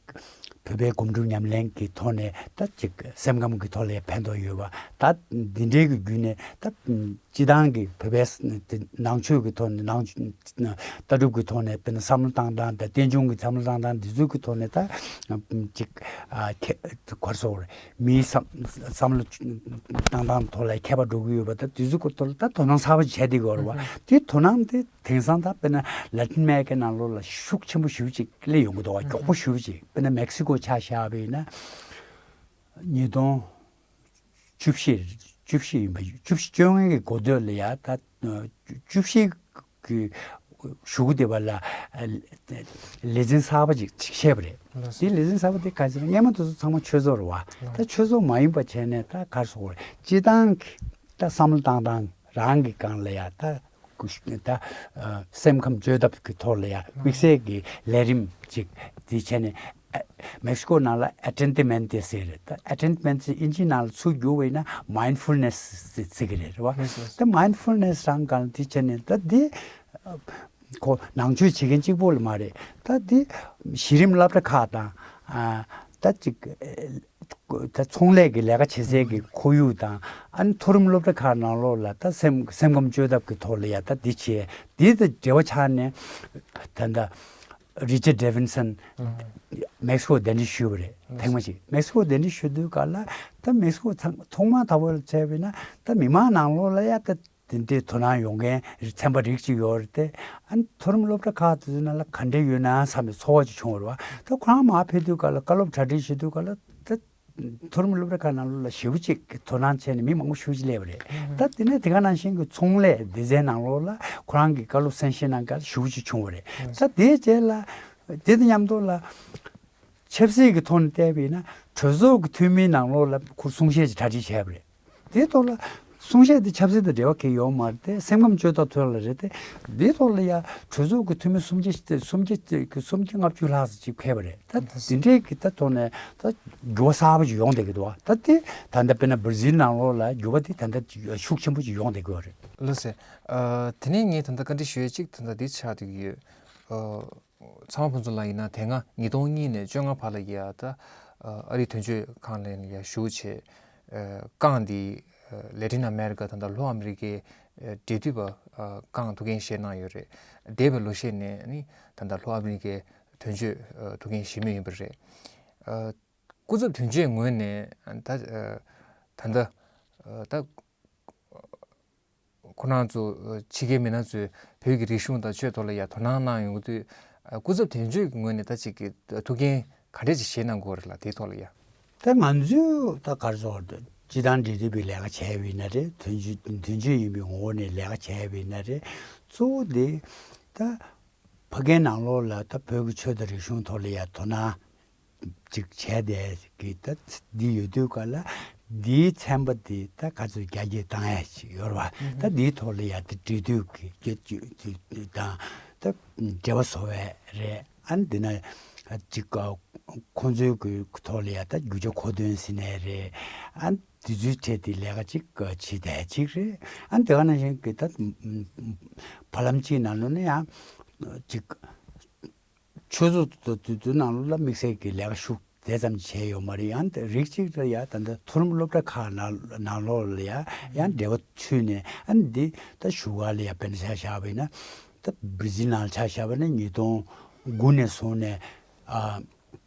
བོད་པའི་སྒོམ་སྒྲུབ་ཉམས་ལེན་གྱི་ཐོག་ནས་ད་ཅིག་སེམས་ཁམས་ཀྱི་ཐོག་ལ་ཡ་ཕན་ཐོགས་ཡོད་པ། ད་འདི་འདྲའི་གི་བརྒྱུད་ནས་ད་སྤྱི་བཏང་གི་བོད་པའི་ནང་ཆོས་ཀྱི་ཐོག་ནས་ནང་ལྟ་གྲུབ་ཀྱི་ཐོག་ནས་དཔེར་ན་བསམ་བློ་བཏང་སྟངས་དང་རྟེན་འབྱུང་གི་བསམ་བློ་བཏང་སྟངས་འདི་ཚོ་གི་ཐོག་ནས་ད་ཅིག་ཨ་ཁྱད་ག་རེ་ཟེར་དགོས་རེད། མིའི་བསམ་བསམ་བློ་བཏང་སྟངས་ཐོག་ལ་ཁྱད་པར་འགྲོ་གི་ཡོད་པ། ད་དེ་ཚོ་གི་ཐོག་ལ་ད་དོ་སྣང་གསར་པ་བྱས་བསྡད་ཀྱི་ཡོད་རེད་བ། དེ་དོ་སྣང་དེ་དེང་སང་ད་དཔེར་ན་ལ་ཏིན་ཨ་མེ་རི་ཀའི་ནང་ལོགས་ལ་ཤུགས་ཆེན་པོ་ཞེ་པོ་ཅིག་སླེབས་ཡོང་གི་འདུག་བ། མགྱོགས་པོ་ཞེ་པོ་ཅིག་དཔེར་ན་མེག་སི་ཀོ་ཆ་བཞག་པ་ཡིན་ན་ཉིས་སྟོང་བཅུ་བཞི་བཅུ་བཞི་ཡིན་པ། བཅུ་བཞི་བཅོ་ལྔ་གི་འགོ་སྟོད་ལ་ཡ་ད་བཅུ་བཞི་གི་གཞུག་གུ་དེ་བ་ལ་ལེ་ཚན་གསར་པ་ཅིག་ཅིག་བཤད་པ་རེད། ལགས་སོ། དེ་ལེ་ཚན་གསར་པ་དེ་ག་ཅི་ན་སྔས་མ་དེ་ཚོ་ཚང་མ་ཆོས་ཚོགས་རེད་བ། ད་ཆོས་ཚོགས་མ་ཡིན་པ་བྱས་ནས་ད་ག་རེ་ཟེར་དགོས་རེད། སྤྱི་བཏང་གི་ད་བསམ་བློ་བཏང་སྟངས་ རང་གི་སྒང་ལ་ཡ་ད་ཀུ་ཤ་ད་ཨ་སེམས་ཁམས་བཅོས་ཐབས་ཀྱི་ཐོག་ལ་ཡ་དམིགས་བསལ་གྱི་ལས་རིམ་ཅིག་འདི་བྱས་ནས། ཨ་མེག་སི་ཀོ་ནང་ལ་ཨ་ཏྲེན་ཏི་མེན་ཏི་ཟེར་རེད། ད་ཨ་ཏྲེན་ཏི་མེན་ཏི་ཨིན་ཇི་ནང་ལ་ཚུར་བསྒྱུར་བ་ཡིན་ན་མའིན་ཌ་ཕུལ་ནེ་སི་ཟེར་གྱི་རེད། རེད་བ། ལགས་སོ། ད་མའིན་ཌ་ཕུལ་ནེ་སི་རང་སྒང་འདི་བྱས་ནས་ད་འདི་ཁོ་ནང་ཆོས་བྱེད་མཁན་གཅིག་པོ་ལ་མ་རེད། ད་འདི་གཞི་རིམ་སློབ་གྲྭ་ཁག་དང་ཨ་ད་ཅིག་ད་ཚོང་ལས་ཀྱི་ལས་ཀ་བྱེད་སའི་གི་ཁོར་ཡུག་དང་། ཨ་ནི་མཐོ་རིམ་སློབ་གྲྭ་ཁག་ནང་ལོགས་ལ་ད་སེམས་སེམས་ཁམས་བཅོས་ཐབས་ཀྱི་ཐོག་ལ་ཡ་ད་འདི་བྱས། འདི་དང་འབྲེལ་བ་ཆགས་ནས་ད་ལྟ་རི་ཅར་ཌེ་ཝིན་སན་མེག་སི་ཀོ་གདན་འདྲེན་ཞུས་པ་རེད། ཐེངས་མ་གཅིག་མེག་སི་ཀོ་གདན་འདྲེན་ཞུ་དུས་ག་ལ་ད་མེག་སི་ཀོ་ཚང་ཐོག་མ་དང་པོ་ལ་བྱས་པས་ན་ད་མི་མང་ནང་ལོགས་ལ་ཡ་ད་དེ་འདྲའི་དོ་སྣང་ཡོང་མཁན་ཚན་པ་རིགས་གཅིག་ཡོད་རེད་དེ། ཨ་ནི་མཐོ་རིམ་སློབ་གྲྭ་ཁག་དེ་ཚོའི་ནང་ལ་ག་འདྲ་ཡོད་ན་བསམ་པའི་ཚོར་བ་ཅིག་བྱུང་བ་རེད་བ། ད་ཁོ་རང་མར་ཕེབས་དུས་ག་ལ་བཀའ་སློབ་གྲ་སྒྲིག་བྱེད་དུས་ག་ལ་ད་མཐོ་རིམ་སློབ་གྲྭ་ཁག་ནང་ལོགས་ལ་ཞེ་པོ་ཅིག་དོ་སྣང་བྱས་ནས་མི་མང་པོ་ཞེ་པོ་ཅིག་སླེབས་པ་རེད། ད་དེ་ནས་དེ་ག་ནང་བཞིན་གྱི་ཚོང་ལས་སྡེ་ཚན་ནང་ལོགས་ལ་ཁོ་རང་གི་བཀའ་སློབ་གསན་བཞེས་གནང་མཁན་ཞེ་པོ་ཅིག་བྱུང་བ་རེད། ད་དེའི་རྗེས་ལ་དེ་དང་མཉམ་དུ་ལ་ཆབ་སྲིད་ཀྱི་ཐོག་ནས་བལྟས་པ་ཡིན་ན་གྲོས་ཚོགས་ཀྱི་འཐུས་མིའི་ནང་ལོགས་ལ་ཁོ་གསུང་བཤད་ཅིག་གྲ་སྒྲིག་བྱས་པ་རེད། དེའི་ཐོག་ལ་གསུང་བཤད་དེ་ཆབ་སྲིད་དང་འབྲེལ་བ་གང་ཡང་ཡོད་མ་རེད་དེ། སེམས་ཁམས་བཅོས་ཐབས་ཐོག་ལ་རེད་དེ། དེའི་ཐོག་ལ་ཡ་གྲོས་ཚོགས་ཀྱི་འཐུས་མི་སུམ་བརྒྱ་སུམ་བརྒྱ་སུམ་བརྒྱ་ལྔ་བཅུ་ལྷག་ཙམ་ཅིག་ཕེབས་པ་རེད། ད་དེ་འདྲའི་གི་ད་ཐོག་ནས་ད་འགྱུར་བ་གསར་པ་ཅིག་ཡོང་བསྡད་ཀྱི་འདུག་ད་དེ་ད་ལྟ་དཔེར་ན་བྷར་ཛིལ་ནང་ལོགས་ལ་འགྱུར་བ་དེ་ད་ལྟ་ཤུགས་ཆེན་པོ་ཅིག་ཡོང་བསྡད་ཀྱི་ཡོད་རེད། ལགས་སེ། ཨ་དེ་ནས་ངས་ད་ལྟ་བཀའ་འདྲི་ཞུ་ཡས་གཅིག་ད་ལྟ་འདི་ཆགས་བསྡད་ཀྱི་ཡོད། ཨ། ཚང་མ་ཕུན་ཚོགས་ལགས་ཡིན་ན་དེ་སྔ་ཉིས་སྟོང་གཉིས་ནས་བཅོ་ལྔ་བར་ལ་ཡ་ད་ཨ་རིའི་དོན་གཅོད་ཁང་ལ་ཡ་བཞུགས་བྱས། ཨ་རྐང་འདི་ཨ་ལེ་ཊིན་ཨ་མེ་རི་ཀ་ད་ལྟ་ལྷོ་ཨ་མེ་རི་ཀའི་ཨ་འབྲེལ་མཐུད་པ་ཨ་རྐང་ཐུགས་འགན་བཞེས་གནང་ཡོད་རེད། འདས་པའི་ལོ་ཤས་ནས་ནི་ད་ལྟ་ལྷོ་ཨ་མེ་རི་ཀའི་དོན་གཅོད་ཨ་ཐུགས་འགན་བཞེས་མུས་ཡིན་པ་རེད། ཨ་སྐུ་ཚབ་དོན་གཅོད་ངོས་ནས་ད་ཨ་ད་ལྟ་ཨ་ད། ཁོ་རང་ཚོ་ཕྱི་རྒྱལ་མི་སྣ་ཚོས་བོད་ཀྱི་རིག་གཞུང་དང་ཆོས་ཐོག་ལ་ཡ་དོ་སྣང་གནང་ཡོང་དུས། སྐུ་ཚབ་དོན་གཅོད་ཀྱི་ངོས་ནས་ད་ཅིག་གི་ཐུགས་འགན་ག་འདྲས་ཅིག་བཞེས་གནང་དགོས་རེད་ལ་དེའི་ཐོག་ལ་ཡ། ད་ང་ཚོས་ད་ག་རེ་ཟེར་དགོས་རེད། སྤྱི་བཏང་འབྲེལ་མཐུད་པའི་ལས་ཀ་བྱས་པ་ཡིན་ན་རེད། དོན་གཅོད་དོན་གཅོད་ཡིན་པའི་ངོ་བོ་ནས་ལས་ཀ་བྱས་པ་ཡིན་ན་རེད། གཙོ་བོ་དེ་ད་ཕ་གིའི་ནང་ལོགས་ལ་ད་བོད་ཀྱི་ཆོས་དང་རིག་གཞུང་ཐོག་ལ་ཡ་དོ་སྣང་ཅིག་བྱས་ཏེ་གི་ད་འདི་ཡོད་དུས་ག་ལ་འདིའི་ཚན་པ་འདི་ད་ག་ཚོད་རྒྱ་སྐྱེད་བཏང་ཡ་ཅིག་ཡོད་རེད་བ། ད་འདིའི་ཐོག་ལ་ཡ་ད་འབྲེལ་མཐུད་ཀྱི་སྐད་ཅིག་དང་ད་འབྲེལ་བ་བཟོ་བས་རེད། ཨ་ནི་འདི་ན་ཅིག་ཁོང་ཚོའི་གི་ཐོག་ལ་ཡ་ད་རྒྱུ་ཆ་མཁོ་འདོན་ཟེར་ནའི་རེད། ཨ་ནི་འདི་ཚོའི་གྲས་དེ་ལས་ཀ་ཅིག་བྱེད་བསྡད་ཅིག་རེད། ཨ་ནི་དེ་ག་ནང་བཞིན་གི་ད་བར་ལམ་གཅིག་ནང་ལོགས་ན་ཡང་ཅིག་ཆོས་ཚོགས་དེ་ཚོའི་ནང་ལོགས་ལ་དམིགས་བསལ་གྱི་ལས་ཀ་ཤུགས་དེ་ཙམ་བྱས་ཡོད་མ་རེད། ཡང་དེ་རིགས་གཅིག་ལ་ཡ་ད་ལྟ་མཐོ་རིམ་སློབ་གྲྭ་ཁག་ནང་ནང་ལོགས་ལ་ཡ་ཡང་འབྲེལ་བ་ཚུད་ནས། ཨ་ནི་འདི་ད་བཞུགས་སྒར་ལ་ཡ་དཔེར་ན་ཆ་བཞག་པ་ཡིན་ན། ད་བྷི་ཛིལ་ནང་ལ་ཆ་བཞག་པ་ཡིན་ན་ཉིས་སྟོང་དགུ་ནས་བཟུང་ནས་ཨ་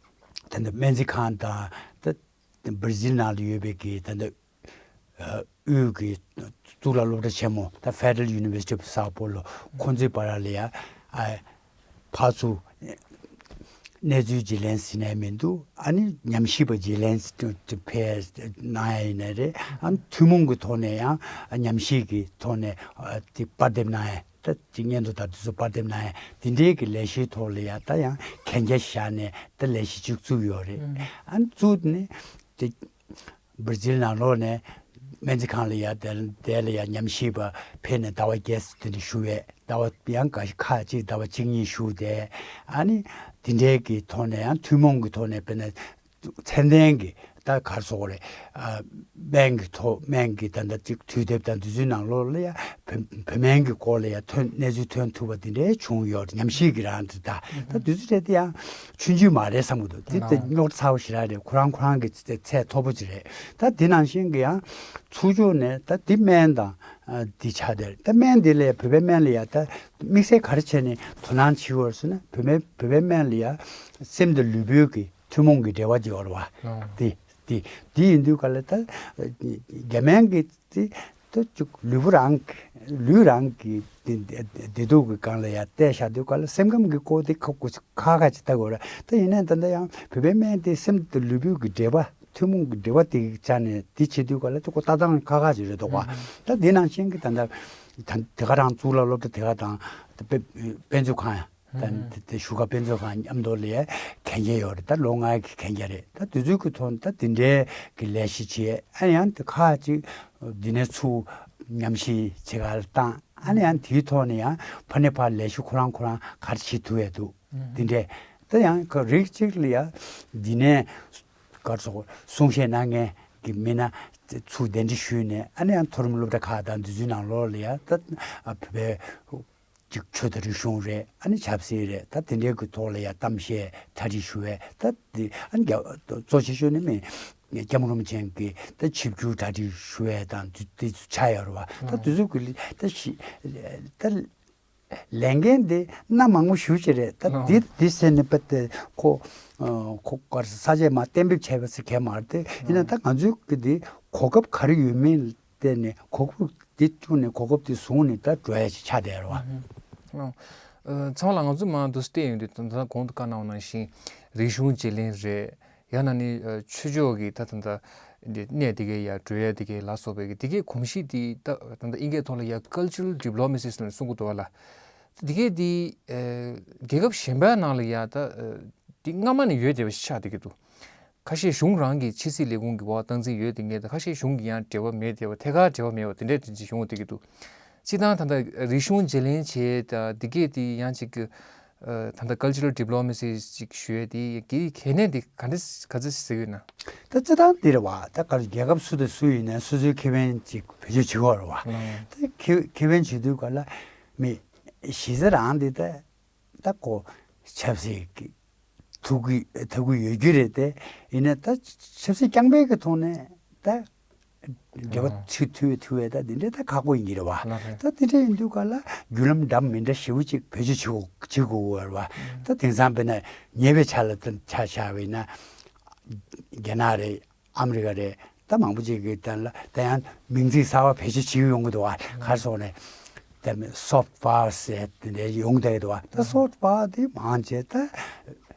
ད་ལྟ་སྨན་རྩིས་ཁང་དང་ད་བྷི་ཛིལ་ནང་ལ་ཡོད་པའི་གི་ད་ལྟ་དབུས་ཀྱི་གཙུག་ལག་སློབ་གྲྭ་ཆེན་མོ་ད་Federal University of Sao Paulo ཁོང་ཚོའི་བར་ལ་ཡ་ཨ་ཕར་ཚུར་གནས་ཚུལ་བརྗེ་ལེན་ཟེར་ནའི་མི་འདུག་ཨ་ནི་ཉམས་ཞིབ་པ་བརྗེ་ལེན་ཕེབས་གནང་ཡ་ཡིན་ནའི་རེད། ཨ་ནི་ཐུན་མོང་གི་ཐོག་ནས་ཡང་ཉམས་ཞིབ་ཀྱི་ཐོག་ནས་ཨ་དེ་པར་འདེབས་གནང་ཡ། ད་ཅིག་སྙན་ཐོ་དང་དེ་ཚོ་པར་འདེབས་གནང་ཡ་དེ་འདྲའི་གི་ལས་གཞིའི་ཐོག་ལ་ཡ་ད་ཡང་གན་རྒྱ་བཞག་ནས་ད་ལས་གཞི་ཅིག་བཙུགས་ཡོད་རེད། ཨ་ནི་བཙུགས་ནས་དེ་བར་ཛིལ་ནང་ལོགས་ནས་སྨན་རྩིས་ཁང་ལ་ཡ་དེ་དེ་ལ་ཡ་ཉམས་ཞིབ་པ་ཕེབས་ནས་ཟླ་བ་བརྒྱད་ཙམ་དེ་འདྲ་བཞུགས་པས། ཟླ་བ་ཡང་འགའ་ཞིག་ཁག་ཅིག་ཟླ་བ་གཅིག་གཉིས་བཞུགས་ཏེ། ཨ་ནི་དེ་འདྲའི་གི་ཐོག་ནས་ཡང་ཐུན་མོང་གི་ཐོག་ནས་དཔེར་ན་ཚད་ལྡན་གྱི་ད་ག་རེ་ཟེར་དགོས་རེད། ཨ་སྨན་གྱི་ཐོག་སྨན་གྱི་ད་ལྟ་ཅིག་དུས་དེབ་དང་དེ་ཚོའི་ནང་ལོགས་ལ་ཡ་བོད་བོད་སྨན་གྱི་སྐོར་ལ་ཡ་ཐོན་གནས་ཚུལ་ཐོན་ཐུབ་པ་དེ་འདྲའི་བྱུང་ཡོད་རེད། ཉམས་ཞིབ་ཀྱི་རང་དེ་ད་ད་དེ་ཚོ་རེད་དེ་ཡང་ཆུང་ཆུང་མ་རེད་བསམ་གྱི་འདུག་དེ་དེ་རྙོག་དྲ་ཚ་བོ་ཞེ་དྲག་རེད། ཁོ་རང་ཁོ་རང་གི་ཚད་མཐོ་པོ་ཅིག་རེད། ད་དེ་ནང་བཞིན་གྱི་ཡང་ཚུར་ཕྱོགས་ནས་ད་དེ་སྨན་དང་ཨ་དེ་ཆགས་བསྡད་རེད། ད་སྨན་དེ་ལ་ཡ་བོད་པའི་སྨན་ལ་ཡ་ད་དམིགས་བསལ་ག་རེ་བྱས་ནས་དོ་སྣང་བྱེད་དགོས་རེད་ཟེར་ན་བོད་པའི་བོད་པའི་སྨན་ལ་ཡ་སེམས་དང་ལུས་པོའི་གི་ཐུན་མོང་གི་འབྲེལ་བ་ཅིག་ཡོད་རེད་བ། ཨོ། དེ་དེ་དེ་ཡིན་དུས་ག་ལ་ད་རྒྱ་སྨན་གྱི་དེ་ད་ཅིག་ལུས་པོ་རང་གི་ལུས་རང་གི་བདེ་བདེ་སྡུག་གི་སྒང་ལ་ཡ་བལྟས་བཞག་དུས་ག་ལ་སེམས་ཁམས་ཀྱི་སྐོར་དེ་ཁག་ཁག་ཁག་ཁག་ཅིག་ལྟ་དགོས་རེད། ད་ཡིན་ནའི་ད་ལྟ་ཡང་བོད་པའི་སྨན་དེ་སེམས་དང་ལུས་པོའི་གི་འབྲེལ་བ་ཐུན་མོང་གི་འབྲེལ་བ་དེ་གི་ཆ་ནས་དེ་བྱེད་དུས་ག་ལ་དེ་ཁོ་ལྟ་སྟངས་ཁག་ཁག་ཅིག་རེད་འདུག་བ། ཨུ་ཧུ། ད་དེ་ནང་བཞིན་གི་ད་ལྟ་ད་དེ་ག་རང་གཙུག་ལག་སློབ་གྲྭ་དེ་ག་དང་དེ་དཔེ་དཔེ་མཛོད་ཁང་ཡ། ད་དེ་དེ་བཞུགས་སྒར་དཔེ་མཛོད་ཁང་མཉམ་དུ་ལ་ཡ་གན་རྒྱ་ཡོད་རེད། ད་ལོ་ལྔའི་གི་གན་རྒྱ་རེད། ད་དེ་ཚོའི་གི་ཐོག་ནས་ད་དེ་འདྲའི་གི་ལས་གཞི་བྱས། ཨ་ཡང་དེ་ཁག་ཅིག་འདི་ནས་ཚུར་ ཉམས་ཞིབ་བྱེད་གར་བཏང་། ཨ་ནི་ཡང་དེའི་ཐོག་ནས་ཡང་ཕ་ནས་ཕར་ལས་ཞུགས་ཁོ་རང་ཁོ་རང་ག་རེ་བྱེད་ཐུབ་ཡས་འདུག་དེ་འདྲས། ད་ཡང་ཁོ་རིགས་གཅིག་ལ་ཡང་འདི་ནས་ག་རེ་ཟེར་གསུང་བཤད་གནང་མཁན་གྱི་མི་སྣ་ཚུར་གདན་འདྲེན་ཞུས་ནས། ཨ་ནི་ཡང་མཐོ་རིམ་སློབ་གྲྭ་ཁག་དང་འདི་ཚོའི་ནང་ལོགས་ལ་ཡང་ད་བོད་པའི་ཅིག་ཆོས་དང་རིག་གཞུང་རེད། ཨ་ནི་ཆབ་སྲིད་རེད། ད་དེ་འདྲའི་གི་ཐོག་ལ་ཡང་གཏམ་བཤད་གྲ་སྒྲིག་ཞུ་བས། ད་དེ་ཨ་ནི་རྒྱ་གཙོ་ཆེ་ཤོས་ནི་མི་སྐྱབས་མགོན་རིན་པོ་ཆེ་གི་ད་ཆིབས་བསྒྱུར་གྲ་སྒྲིག་ཞུ་བས་དང་དེ་དེ་ཚོ་ཆགས་ཡོད་རེད་བ། ད་དེ་ཚོ་གི་ད་ཤི་ད་ལས་འགན་དེ་སྣ་མང་པོ་ཞེ་ཅིག་རེད། ད་འདི་འདི་ཟེར་ནས་པ་དེ་ཁོ་ཁོ་གར་ས་ཆས་མ་གཏན་འབེབས་བྱས་པ་ཟེར་མཁན་མ་རེད་དེ། ཡིན་ན་ད་ང་ཚོའི་གི་དེ་གོ་སྐབས་ག་རེ་ཡོད་མེད་བལྟས་ནས་གོ་སྐབས་དེ་བསྐྲུན་ནས་གོ་སྐབས་དེ་བཟུང་ནས་ད་འགྲོ་ཡ་ཞིག་ཆགས་བསྡད་རེད་བ། ཨོ། ཨ། ཚང་མ་ལ་ང་ཚོ་མང་དུ་བལྟས་ཡོང་དུས་ད་ལྟ་གོང་དུ་བཀའ་གནང་བ་ནང་བཞིན་རིག་གཞུང་བརྗེ་ལེན་རེད། ཡང་ན་ནི་ཨ་ཆོས་ཕྱོགས་ཀྱི་ད་ད་ད་འདི་གནས་དེ་གའི་ཡར་འགྲོ་ཡ་དེ་གའི་ལ་སོགས་པའི་གི་དེ་གའི་གོམས་གཤིས་དེ་ད་ད་ད་དབྱིན་སྐད་ཐོག་ལ་ཡ་Cultural Diplomacy་ཟེར་ནས་གསུང་གི་འདུག་བ་ལ། དེ་གའི་དེ་ཨ་རྒྱལ་ཁབ་གཞན་པའི་ནང་ལ་ཡ་ད་ཨ་དེ་སྔ་མ་ནས་ཡོད་བསྡད་པ་ཞིག་ཆགས་བསྡད་ཀྱི་འདུག་ཁ་ཤས་གཞུང་རང་གི་ཕྱི་སྲིད་ལས་ཁུངས་ཀྱི་འོག་སྟངས་འཛིན་ཡོད་དེ་ངེས་དང་། ཁ་ཤས་གཞུང་གི་ཡང་འབྲེལ་བ་མེད་དེ་བ། ཐད་ཀར་འབྲེལ་བ་མེད་བ་དེ་འདྲས་དེ་འདྲས་བྱུང་བ་དེ་གི་འདུག་སྤྱི་བཏང་ད་ལྟ་རིག་གཞུང་བརྗེ་ལེན་བྱས་ད་འདི་གས་དེ་ཡང་ཅིག་གི་ད་ལྟ་Cultural Diplomacy་ཅིག་ཞུ་ཡས་དེ་གི་གལ་གནད་དེ་ག་འདྲས་ག་ཚོད་ཟེར་གི་ཡོད་ན། ད་སྤྱི་བཏང་འདི་རེད་བ། ད་ག་རེ་རྒྱལ་ཁབ་སུ་དང་སུ་ཡིན་ནའི་སོ་སོའི་ཁེ་ཕན་ཅིག་བེད་སྤྱོད་བྱེད་དགོས་རེད་བ། ད་ཁེ་ཁེ་ཕན་བྱེད་དུས་ག་ལ་མི་གཞི་རྩ་རང་འདི་ད། ད་ཁོ་ཆབ་སྲིད་ཀྱི་ཐུགས་ཀྱི་ཐུགས་ཀྱི་ཡོད་རྒྱུ་རེད་དེ། ཡིན་ན་ད་ཆབ་སྲིད་རྐྱང་པའི་གི་ཐོག་ནས་ད་འབྲེལ་བ་ཨ་ཚུད་ཐུབ་ཐུབ་པའི་ད་འདི་འདྲའི་ད་ཁག་པོ་ཡིན་གྱི་རེད་བ། ལགས་རེད། ད་འདི་འདྲ་ཡིན་དུས་ག་ལ་བརྒྱུད་ལམ་འདྲ་མི་འདྲ་ཞེ་པོ་ཅིག་བེད་སྤྱོད་བྱེད་དགོས་བྱེད་དགོས་རེད་བ། ད་དེང་སང་དཔེར་ན་ཉེ་བའི་ཆར་ལ་ད་ཆ་བཞག་པ་ཡིན་ན་རྒྱ་ནག་རེད། ཨ་མི་རི་ཀ་རེད། ད་མང་པོ་ཅིག་གིས་ད་ལ་ད་ཡང་མིང་ཚིག་གསར་པ་བེད་སྤྱོད་བྱེད་ཀྱི་ཡོང་གི་འདུག་བ། ག་རེ་ཟེར་ནས་ད་Soft Power་ཟེར་དེ་འདྲ་ཡོང་བསྡད་ཀྱི་འདུག་བ། ད་Soft Power་དེ་མང་ཆེ་ད་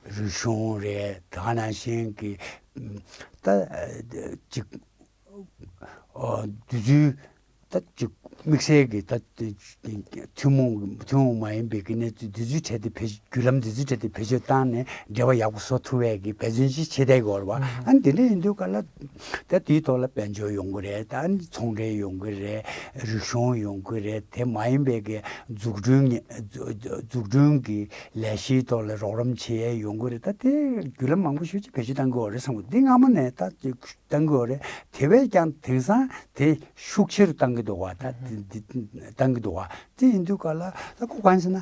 རིག་གཞུང་རེད། ད་ག་ནང་བཞིན་གྱི་ད་ཅིག་ཨོ་དུས་ཚོད་ད་ཅིག་དམིགས་བསལ་གྱི་ད་ཐུན་མོང་ཐུན་མོང་མ་ཡིན་པའི་གི་གནས་ཚུལ་དེ་ཚོའི་གྲས་དེ་བེད་བརྒྱུད་ལམ་དེ་ཚོའི་གྲས་དེ་བེད་སྤྱོད་བཏང་ནས་འབྲེལ་བ་ཡག་པོ་བཟོ་ཐུབ་པའི་གི་འབད་བརྩོན་ཅིག་བྱེད་བསྡད་ཀྱི་ཡོད་རེད་བ། ཨ་ནི་དེ་འདྲ་ཡིན་དུས་ག་ལ་ད་དེའི་ཐོག་ལ་དཔལ་འབྱོར་ཡོང་གི་རེད། ད་ཨ་ནི་ཚོང་འབྲེལ་ཡོང་གི་རེད། རིག་གཞུང་ཡོང་གི་རེད། དེ་མ་ཡིན་པའི་གི་འཛུགས་སྐྲུན་འཛུགས་སྐྲུན་གྱི་ལས་གཞིའི་ཐོག་ལ་རོགས་རམ་བྱེད་ཡས་ཡོང་གི་རེད། ད་དེ་བརྒྱུད་ལམ་མང་པོ་ཤོས་ཅིག་བེད་སྤྱོད་བཏང་གི་ཡོད་རེད་བསམ་གི། འདི་སྔ་མོ་ནས་ད་གཏང་གི་ཡོད་རེད། དེ་བས་ཀྱང་དེང་སང་དེ་ཤུགས་ཆེ་རུ་གཏང་གི་འདུག་བ། ད་དེ་འདི་གཏང་གི་འདུག་བ། དེ་ཡིན་དུས་ག་ལ་ད་ཁོ་གང་ཟེར་ན།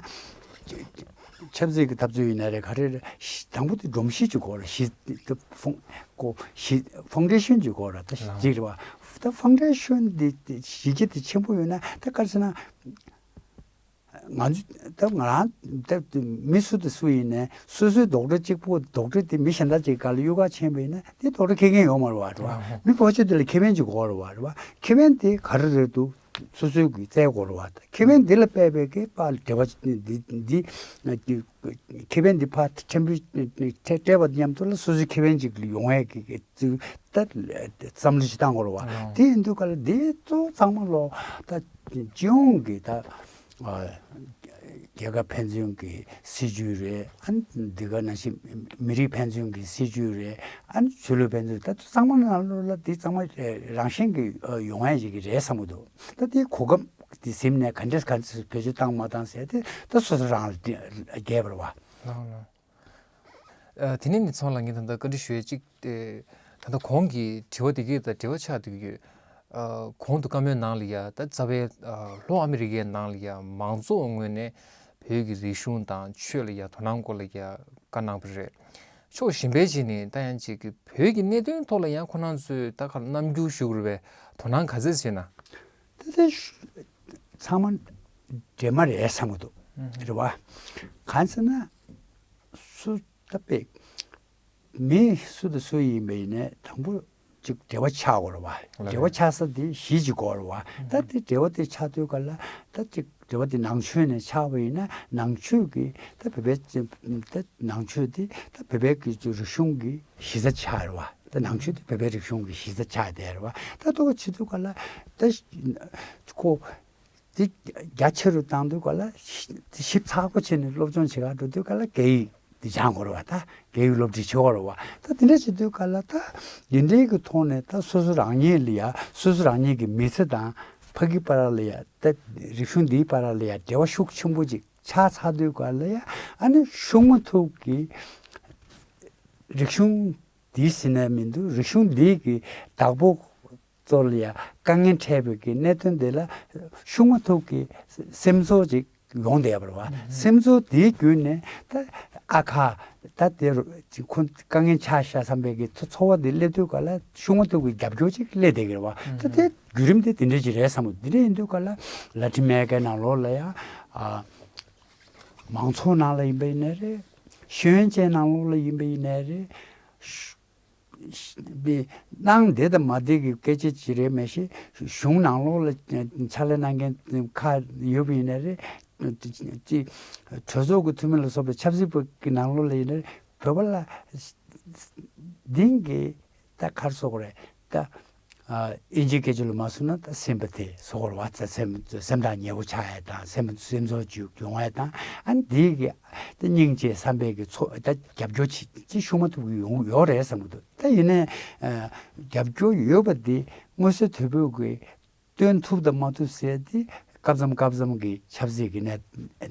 ཆབ་སྲིད་ཀྱི་འཐབ་རྩོད་ཡིན་ན་རེད། ག་རེ་རེད། དང་པོ་དེ་སྒྲོམ་གཞི་ཅིག་དགོས་རེད། གཞི་དེ་ཕུང་ཁོ་གཞི་ཕའུན་ཌེ་ཤན་ཅིག་དགོས་རེད། ད་ལགས། ཅིག་རེད་བ། ད་ཕའུན་ཌེ་ཤན་འདི་གཞི་རྒྱ་དེ་ཆེན་པོ་ཡོད་ན། ད་ག་རེ་ཟེར་ན། ང་ཚོ་ད་ང་རང་ད་མི་སུ་དང་སུ་ཡིན་ནའི་སོ་སོའི་རྡོག་ཁྲེ་གཅིག་པོ་རྡོག་ཁྲེ་དེ་མི་གཞན་དག་ཅིག་སྒང་ལ་གཡུག་ག་ཕྱིན་པ་ཡིན་ན་དེ་རྡོག་ཁྲེ་ཁེ་མཁན་ཡོད་མ་རེད་བ། རེད་བ། ཨ་ཧོ། མི་ཕལ་ཆེར་དེ་ལ་ཁེ་ཕན་ཅིག་དགོས་རེད་བ། རེད་བ། ཁེ་ཕན་དེ་ག་རེ་རེད་འདུག་སོ་སོའི་གི་བཙལ་དགོས་རེད་བ། ད་ཁེ་ཕན་དེ་ལ་དཔག་པའི་གི་པ་འབྲེལ་བ་འདི་འདི་ཁེ་ཕན་འདི་ཕར་ཕྲན་བུ་སྤྲད་པ་མཉམ་དུ་ལ་སོ་སོའི་ཁེ་ཕན་ཅིག་ཡོང་ཡས་གི་གི་ད་བསམ་བློ་ཞིག་བཏང་དགོས་རེད་བ། ཨ་དེ་ཡིན་དུས་ག་ལ་འདི་གཙོ་བོ་ཚང་མ་ལོ་ད་སྤྱི་ཡོངས་ཀྱི་ད་ཨ་རྒྱལ་ཁབ་ཕན་ཚུན་གྱི་སྲིད་ཇུས་རེད། ཨ་ནི་འདི་ག་ནང་བཞིན་མི་རིགས་ཕན་ཚུན་གྱི་སྲིད་ཇུས་རེད། ཨ་ནི་ཆོས་ལུགས་ཕན་ཚུན་ད་ཚང་མ་ནང་ལོགས་ལ་འདི་ཚང་མ་རང་བཞིན་གྱི་ཡོང་ཡ་ཞིག་རེད་བསམ་གྱི་འདུག་ད་དེའི་གོ་སྐབས་དེ་ཟིན་ནས་ག་འདྲས་ག་འདྲས་བེད་སྤྱོད་བཏང་མ་བཏང་ཟེར་དེ་ད་སོ་སོ་རང་ལ་རྒྱས་པ་རེད་བ། ལགས་ལགས། ཨ་དེ་ནས་ནི་ཚང་ལ་ངས་ད་ལྟ་བཀའ་འདྲི་ཞུ་ཡས་གཅིག་དེ། ད་ལྟ་གོང་གི་དྲི་བ་དེ་གའི་ད་འབྲེལ་བ་ཆགས་བསྡད་ཀྱི་ཡོད། ཨ་གོང་དུ་བཀའ་མོལ་ནང་ལ་ཡ་ད་རྩ་བའི་ཨ་ལྷོ་ཨ་མི་རི་ཀའི་ནང་ལ་ཡ་མང་གཙོའི་ངོས་ནས་བོད་ཀྱི་རིག་གཞུང་དང་ཆོས་ལ་ཡ་དོ་སྣང་སྐོར་ལ་ཡ་བཀའ་གནང་བ་རེད། ཕྱོགས་གཞན་པའི་ཅིག་ནས་ད་ཡང་ཅིག་གི་བོད་ཀྱི་གནད་དོན་ཐོག་ལ་ཡང་ཁོ་རང་ཚོས་ད་ག་རེ་རྣམ་འགྱུར་ཞུ་དགོས་རེད་པས། དོ་སྣང་ག་ཚད་བྱས་ན། དེ་ཚོ་ཚང་མ་འདྲེས་མ་རེད་བསམ་གྱི་འདུག་ཨུ་ཧུ། རེད་བ། གང་ཟེར་ན། སུ་ད་དཔེ་མི་སུ་དང་སུ་ཡིན་པ་ཡིན་ནའི་དང་པོ་ཅིག་འབྲེལ་བ་ཆགས་དགོས་རེད་བ། ལགས་རེད། འབྲེལ་བ་ཆགས་ས་དེ་གཞི་ཅིག་དགོས་རེད་བ། ད་དེ་འབྲེལ་བ་དེ་ཆགས་དུས་ག་ལ་ད་ཅིག་འབྲེལ་བ་དེ་ནང་ཆོས་ནས་ཆགས་པ་ཡིན་ན་ནང་ཆོས་ཀྱི་ད་བོད་པའི་ད་ནང་ཆོས་དེ་ད་བོད་པའི་གི་རིག་གཞུང་གི་གཞི་རྩ་ཆགས་རེད་བ། ད་ནང་ཆོས་དེ་བོད་པའི་རིག་གཞུང་གི་གཞི་རྩ་ཆགས་བསྡད་རེད་བ། ད་ལྟ་བ་བྱེད་དུས་ག་ལ་ད་ཁོ། དེ་རྒྱ་ཆེ་རུ་བཏང་དུས་ག་ལ་ཞིབ་ཚགས་པོ་བྱས་ནས་སློབ་སྦྱོང་བྱེད་གར་འགྲོ་དུས་ག་ལ་རྒྱ་ཡིག་འདི་སྦྱང་དགོས་རེད་བ། ད་རྒྱ་ཡིག་སློབ་ཁྲིད་བྱེད་དགོས་རེད་བ། ད་དེ་འདྲ་བྱེད་དུས་ག་ལ་ད་འདི་འདྲའི་གི་ཐོག་ནས་ད་སོ་སོ་རང་ཉིད་ལ་ཡ་སོ་སོ་རང་ཉིད་ཀྱི་མི་ཚེ་དང་ ཕ་གི་བར་ལ་ཡ་ད་རིག་གཞུང་འདིའི་བར་ལ་ཡ་འབྲེལ་བ་ཤུགས་ཆེན་པོ་ཅིག་ཆགས་ཚར་དུས་སྐབས་ལ་ཡ། ཨ་ནི་ཤུགས་མ་ཐུག་གི་རིག་གཞུང་འདིའི་ཟིན་ནས་མི་འདུག་རིག་གཞུང་འདིའི་གི་བདག་པོ་ཚོ་ལ་ཡ་དཀའ་ངལ་འཕྲད་པའི་གི་གནད་དོན་དེ་ལ་ཤུགས་མ་ཐུག་གི་སེམས་ཚོར་ཅིག་ཡོང་བསྡད་པ་རེད་བ། སེམས་ཚོར་དེའི་བརྒྱུད་ནས་ད་ཨ་ཁ་ད་དེ་རུ་ཅིག་ཁོ་དཀའ་ངལ་ཆགས་ཤག་བསམ་པའི་གི་ཚོ་ཚོར་བ་དེ་སླེབས་དུས་སྐབས་ལ་ཤུགས་མ་ཐུག་གི་རྒྱབ་སྐྱོར་ཅིག་སླེབས་བསྡད་ཀྱི་རེད་བ། ད་དེ་བརྒྱུད་རིམ་དེ་དེ་འདྲ་ཅིག་རེད་བསམ་གི་འདུག་དེ་འདྲ་ཡིན་དུས་སྐབས་ལ་ལ་ཏིན་ཨ་མེ་རི་ཀའི་ནང་ལོགས་ལ་ཡ་ཨ། མང་ཚོགས་ནང་ལ་ཡིན་པ་ཡིན་ནའི་རེད། ཤེས་ཡོན་ཅན་ནང་ལོགས་ལ་ཡིན་པ་ཡིན་ནའི་རེད། ཤ་ཤ་གནང་བདེ་དང་མ་བདེ་གི་སྐད་ཆ་ཅིག་རེད་མ་གཞི། གཞུང་ནང་ལོགས་ལ་ཕྱག་ལས་གནང་མཁན་ཁག་ཡོད་པ་ཡིན་ནའི་རེད། ཅི་གྲོས་ཚོགས་ཀྱི་འཐུས་མི་ལ་སོགས་པའི་ཆབ་སྲིད་པ་གི་ནང་ལོགས་ལ་ཡིན་ནའི་རེད། བོད་པ་ལ་འདི་གི་ད་ག་རེ་ཟེར་དགོས་རེད་ད། ཨ། ཨིན་ཇིའི་སྐད་ཆ་ལ་མ་སོང་ན་ད་སིམ་པ་ཐི་ཟེར་དགོས་རེད་བ། ད་སེམས་སེམས་ཐག་ཉེ་པོ་ཆགས་ཡ་དང་སེམས་སེམས་ཚོར་ཅིག་ཡོང་ཡ་དང་། ཨ་ནི་འདི་གི་ད་སྙིང་རྗེ་བསམ་པའི་གི་ཚོ་ད་རྒྱབ་སྐྱོར་ཅིག་ཅིག་ཤུགས་མ་ཐུག་གི་ཡོང་ཡོད་རེད་བསམ་གི་འདུག་ད་ཡིན་ནའི་ཨ། རྒྱབ་སྐྱོར་ཡོད་པ་འདི་མངོན་གསལ་དོད་པོས་གི་སྟོན་ཐུབ་དང་མ་ཐུབ་ཟེར་དེ་སྐབས་མཚམས་སྐབས་མཚམས་ཀྱི་ཆབ་སྲིད་ཀྱི་གནས་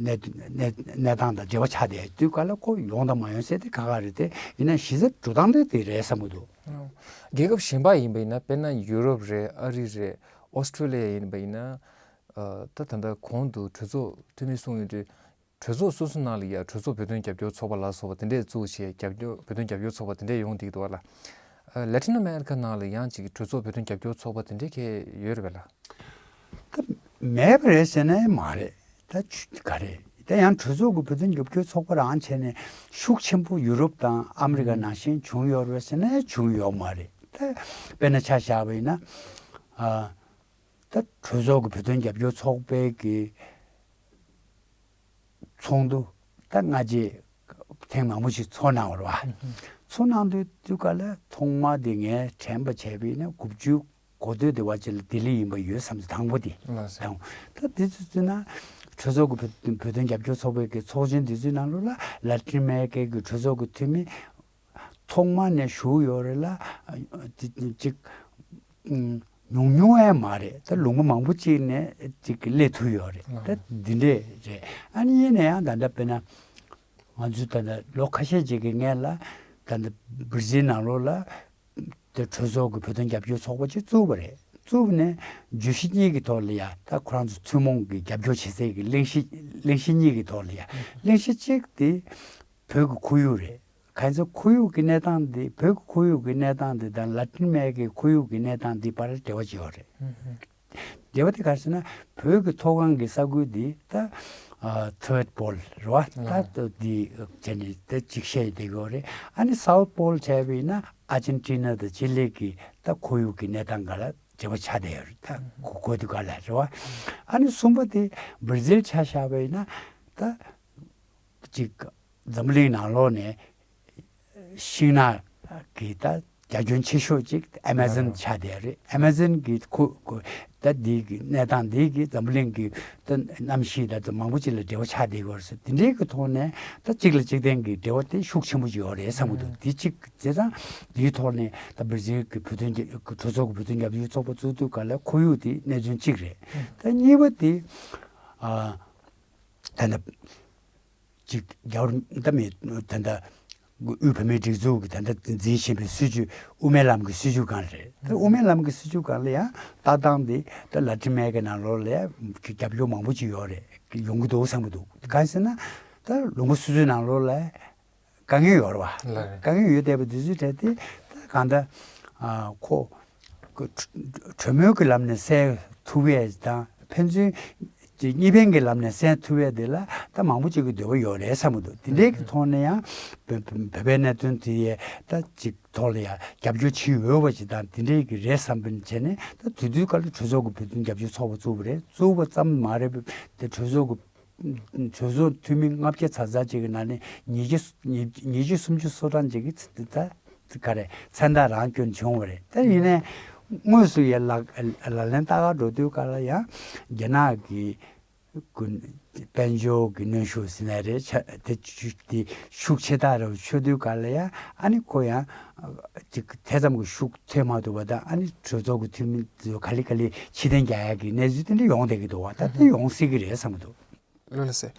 གནས་གནས་གནས་སྟངས་དང་འབྲེལ་བ་ཆགས་བསྡད་དུས་སྐབས་ལ་ཁོ་ཡོང་དང་མ་ཡོང་ཟེར་དེ་ཁག་ཁག་རེད་དེ། ཡིན་ན་གཞི་རྩ་འགྲོ་སྟངས་དེ་དེ་རེད་བསམ་གྱི་འདུག་རྒྱལ་ཁབ་གཞན་པ་ཡིན་པ་ཡིན་ན། དཔེར་ན་ཡུ་རོབ་རེད། ཨ་རི་རེད། ཨོ་སི་ཀྲོ་ལི་ཡ་ཡིན་པ་ཡིན་ན། ཨ། ད་ད་ལྟ་གོང་དུ་གྲོས་ཚོགས་འཐུས་མི་གསུངས་ཡོད་དུས། གྲོས་ཚོགས་སོ་སོ་ནང་ལ་ཡ་གྲོས་ཚོགས་བོད་དོན་རྒྱབ་སྐྱོར་ཚོགས་པ་ལ་སོགས་པ་དེ་འདྲས་བཙུགས་བྱས། རྒྱབ་སྐྱོར་བོད་དོན་རྒྱབ་སྐྱོར་ཚོགས་པ་དེ་འདྲས་ཡོང་བསྡད་ཀྱི་འདུག་བ་ལ། ལ་ཏིན་ཨ་མེ་རི་ཀ་ནང་ལ་ཡང་ཅིག་གྲོས་ཚོགས་བོད་དོན་རྒྱབ་སྐྱོར་ཚོགས་པ་དེ་འདྲས་གས་ཡོད་རེད་པས་ལ། ད་མེད་པ་རེད་ཟེར་ན་མ་རེད། ད་ཆུ་ག་རེད། ད་ཡང་གྲོས་ཚོགས་ཀྱི་བོད་དོན་རྒྱབ་སྐྱོར་ཚོགས་པ་རང་བྱས་ནས་ཤུགས་ཆེན་པོ་ཡུ་རོབ་དང་ཨ་མི་རི་ཀ་ནང་བཞིན་བྱུང་ཡོད་རེད་ཟེར་ན་བྱུང་ཡོད་མ་རེད། ད་དཔེར་ན་ཆ་བཞག་པ་ཡིན་ན། ཨ། ད་གྲོས་ཚོགས་ཀྱི་བོད་དོན་རྒྱབ་སྐྱོར་ཚོགས་པའི་གི་ཚོགས་འདུ་ད་སྔ་རྗེས་ཐེངས་མང་པོ་ཞིག་ཚོགས་གནང་བ་རེད་བ། ཚོགས་གནང་དུས་དུས་སྐབས་ལ་ཐོག་མ་དེ་ངས་དྲན་པ་བྱས་པ་ཡིན་ན་དགུ་བཅུ་གོ་སྟོད་དེ་བ་ཅིག་ལ་ལྡི་ལི་ཡིན་པ་ཡོད་བསམ་ཚེ་དང་པོ་དེ། ལགས་སོ། དང་ད་དེ་ཚོ་བརྩིས་ན་གྲོས་ཚོགས་ཀྱི་བོད་བོད་དོན་རྒྱབ་སྐྱོར་ཚོགས་པའི་གི་ཚོགས་ཆེན་དེ་ཚོའི་ནང་ལོགས་ལ་ལ་ཏིན་ཨ་མེ་རི་ཀའི་གི་གྲོས་ཚོགས་ཀྱི་འཐུས་མི་ཐོག་མ་ནས་ཞུགས་ཡོད་རེད་ལ། ཨ། དེ་ཅིག་ཨུམ། ཉུང་ཉུང་ཨེ་མ་རེད། ད་ལུང་པ་མང་པོ་ཅིག་ནས་ཅིག་སླེབས་ཐུབ་ཡོད་རེད། ད་འདི་འདྲས་རེད། ཨ་ནི་ཡིན་ན་ཡང་ད་ལྟ་དཔེར་ན་ང་ཚོས་ད་ལྟ་ལོ་ཁ་ཤས་ཅིག་གི་སྔོན་ལ་ད་ལྟ་བྷར་ཛིལ་ནང་ལོགས་ལ་དེ་གྲོས་ཚོགས་ཀྱི་བོད་དོན་རྒྱབ་སྐྱོར་ཚོགས་པ་ཅིག་བཙུགས་པ་རེད། བཙུགས་ནས་བརྗོད་གཞི་གཉིས་ཀྱི་ཐོག་ལ་ཡ་ད་ཁོ་རང་ཚོ་ཐུན་མོང་གི་རྒྱབ་སྐྱོར་བྱེད་སའི་གི་གླེང་གཞི་གླེང་གཞི་གཉིས་ཀྱི་ཐོག་ལ་ཡ། གླེང་གཞི་གཅིག་དེ་བོད་ཀྱི་ཁོར་ཡུག་རེད། གང་ཚེ་ཁོར་ཡུག་གི་གནས་སྟངས་འདི་བོད་ཀྱི་ཁོར་ཡུག་གི་གནས་སྟངས་འདི་དང་ལ་ཏིན་ཨ་མེ་རི་ཀའི་ཁོར་ཡུག་གི་གནས་སྟངས་འདི་བར་འབྲེལ་བ་ཅིག་ཡོད་རེད། འབྲེལ་བ་དེ་ག་རེ་ཟེར་ན་བོད་ཀྱི་མཐོ་སྒང་གི་ས་ཁུལ་འདི་ད་ཨ་ཐི་རཌ་པོལ་རེད་བ། ད་འདི་བྱས་ནས་ད་གཅིག་བཤད་བསྡད་ཀྱི་ཡོད་རེད། ཨ་ནི་སའུཐ་པོལ་བྱས་པ་ཡིན་ན་ཨར་ཇན་ཊི་ན་དང་ཅི་ལི་གི་ད་ཁོར་ཡུག་གི་གནས་སྟངས་སྒང་ལ་འབྲེལ་བ་ཆགས་བསྡད་ཡོད་རེད། ད་གོ་གོ་དུས་སྒང་ལ་རེད་བ། ཨ་ནི་གསུམ་པ་དེ་བྷར་ཛིལ་ཆ་བཞག་པ་ཡིན་ན་ད། གཅིག་འཛམ་བུ་གླིང་ནང་ལོགས་ནས་ཤིང་ནགས་ཀྱི་ད་རྒྱ་ཁྱོན་ཆེ་ཤོས་གཅིག་ཨ་མ་ཛོན་ཆགས་བསྡད་རེད། ཨ་མ་ཛོན་གྱི་ཁོ་ཁོ་ད་འདི་གི་གནས་སྟངས་འདི་གི་འཛམ་བུ་གླིང་གི་ད་གནམ་གཤིས་དང་མང་པོ་ཅིག་ལ་འབྲེལ་བ་ཆགས་བསྡད་ཡོད་རེད། དེ་འདྲའི་གི་ཐོག་ནས་ད་གཅིག་ལ་གཅིག་བརྟེན་གྱི་འབྲེལ་བ་དེ་ཤུགས་ཆེན་པོ་ཅིག་ཡོད་རེད་བསམ་གྱི་འདུག་དེ་གཅིག་བྱས་ཙང་དེའི་ཐོག་ནས་ད་བྷར་ཛིལ་གྱི་བོད་དོན་རྒྱ་གྲོས་ཚོགས་ཀྱི་བོད་དོན་རྒྱབ་སྐྱོར་ཚོགས་པ་བཙུགས་དུས་སྒང་ལ་ཁོར་ཡུག་དེ་གནད་དོན་གཅིག་རེད། ད་གཉིས་པ་དེ་ཨ་ད་ནི། ཅིག་རྒྱ་བོད་ད་མི་ད་ལྟ་དབུས་བོད་མིའི་སྒྲིག་འཛུགས་ཀྱི་ད་ལྟ་འཛིན་བཞིན་པའི་སྲིད་བྱུས་དབུ་མའི་ལམ་གྱི་སྲིད་བྱུས་སྒང་རེད། ད་དབུ་མའི་ལམ་གྱི་སྲིད་བྱུས་སྒང་ལ་ཡང་ལྟ་སྟངས་འདི་ད་ལ་ཏིན་ཨ་མེ་རི་ཀའི་ནང་ལོགས་ལ་ཡང་རྒྱབ་སྐྱོར་མང་པོ་ཅིག་ཡོད་རེད། ཡོང་གི་འདུག་བསམ་གྱི་འདུག་གང་ཟེར་ན་ད་ལུང་པ་སོ་སོའི་ནང་ལོགས་ལ་དཀའ་ངལ་ཡོད་རེད་བ། ལགས་རེད། དཀའ་ངལ་ཡོད་བསྡད་པ་དེ་ཚོའི་གྲས་དེ་ད་གང་ལྟར་ཨ་ཁོ་གྲོས་མོལ་གྱི་ལམ་ནས་སེལ་ཐུབ་ཡས་དང་ཕན་ཚུན་གཉིས་ཕན་གྱི་ལམ་ནས་སེལ་ཐུབ་ཡས་དེ་ལ་ད་མང་པོ་ཅིག་གི་འདོད་པ་ཡོད་རེད་བསམ་གྱི་འདུག་དེ་འདྲའི་གི་ཐོག་ནས་ཡང་བོད་བོད་པའི་གནད་དོན་དེ་ཡས་ད་ཅིག་ཐོག་ལ་ཡང་རྒྱབ་སྐྱོར་བྱེད་འོས་པ་ཞིག་དང་དེ་འདྲའི་གི་རེད་བསམ་པ་བྱས་ནས་ད་དེ་དུས་སྐབས་ལ་གྲོས་ཚོགས་ཀྱི་བོད་དོན་རྒྱབ་སྐྱོར་ཚོགས་པ་བཙུགས་པ་རེད། བཙུགས་པ་ཙམ་མ་རེད་པ། དེ་གྲོས་ཚོགས་ཀྱི་གྲོས་ཚོགས་འཐུས་མི་ལྔ་བརྒྱ་ཙམ་ཙམ་ཅིག་གི་ནང་ནས་ཉིས་བརྒྱ་ཉིས་བརྒྱ་སུམ་ཅུ་སོ་གྲངས་ཅིག་གིས་ད་ག་རེ་མཚན་རྟགས་རང་བསྐྱོན་བྱུང་བ་རེད། ད་ཡིན་ནའི་དངོས་སུ་ཡ་ལག་ལག་ལེན་བསྟར་ག་འགྲོ་དུས་སྐབས་ལ་ཡང་རྒྱ་ནག་གི་དཔལ་འབྱོར་གྱི་གནོན་ཤུགས་ཟེར་ན་རེད། ཆ་དེ་ཆུ་དེ་ཤུགས་ཆེ་དྲགས་རེ་བ་ཆེ་དུས་སྐབས་ལ་ཡང་ཨ་ནི་ཁོ་ཡང་ ཅིག་དེ་ཙམ་གྱི་ཤུགས་ཐེབས་མ་ཐུབ་པ་དང་། ཨ་ནི་གྲོས་ཚོགས་ཀྱི་འཐུས་མི་ཚོ་ག་ལེ་ག་ལེ་ཕྱིར་འཐེན་རྒྱག་ཡག་གི་གནས་ཚུལ་དེ་འདྲ་ཡོང་བསྡད་ཀྱི་འདུག་བ། ད་དེ་ཡོང་སྲིད་ཀྱི་རེད་བསམ་གྱི་འདུག་ལགས་སོ།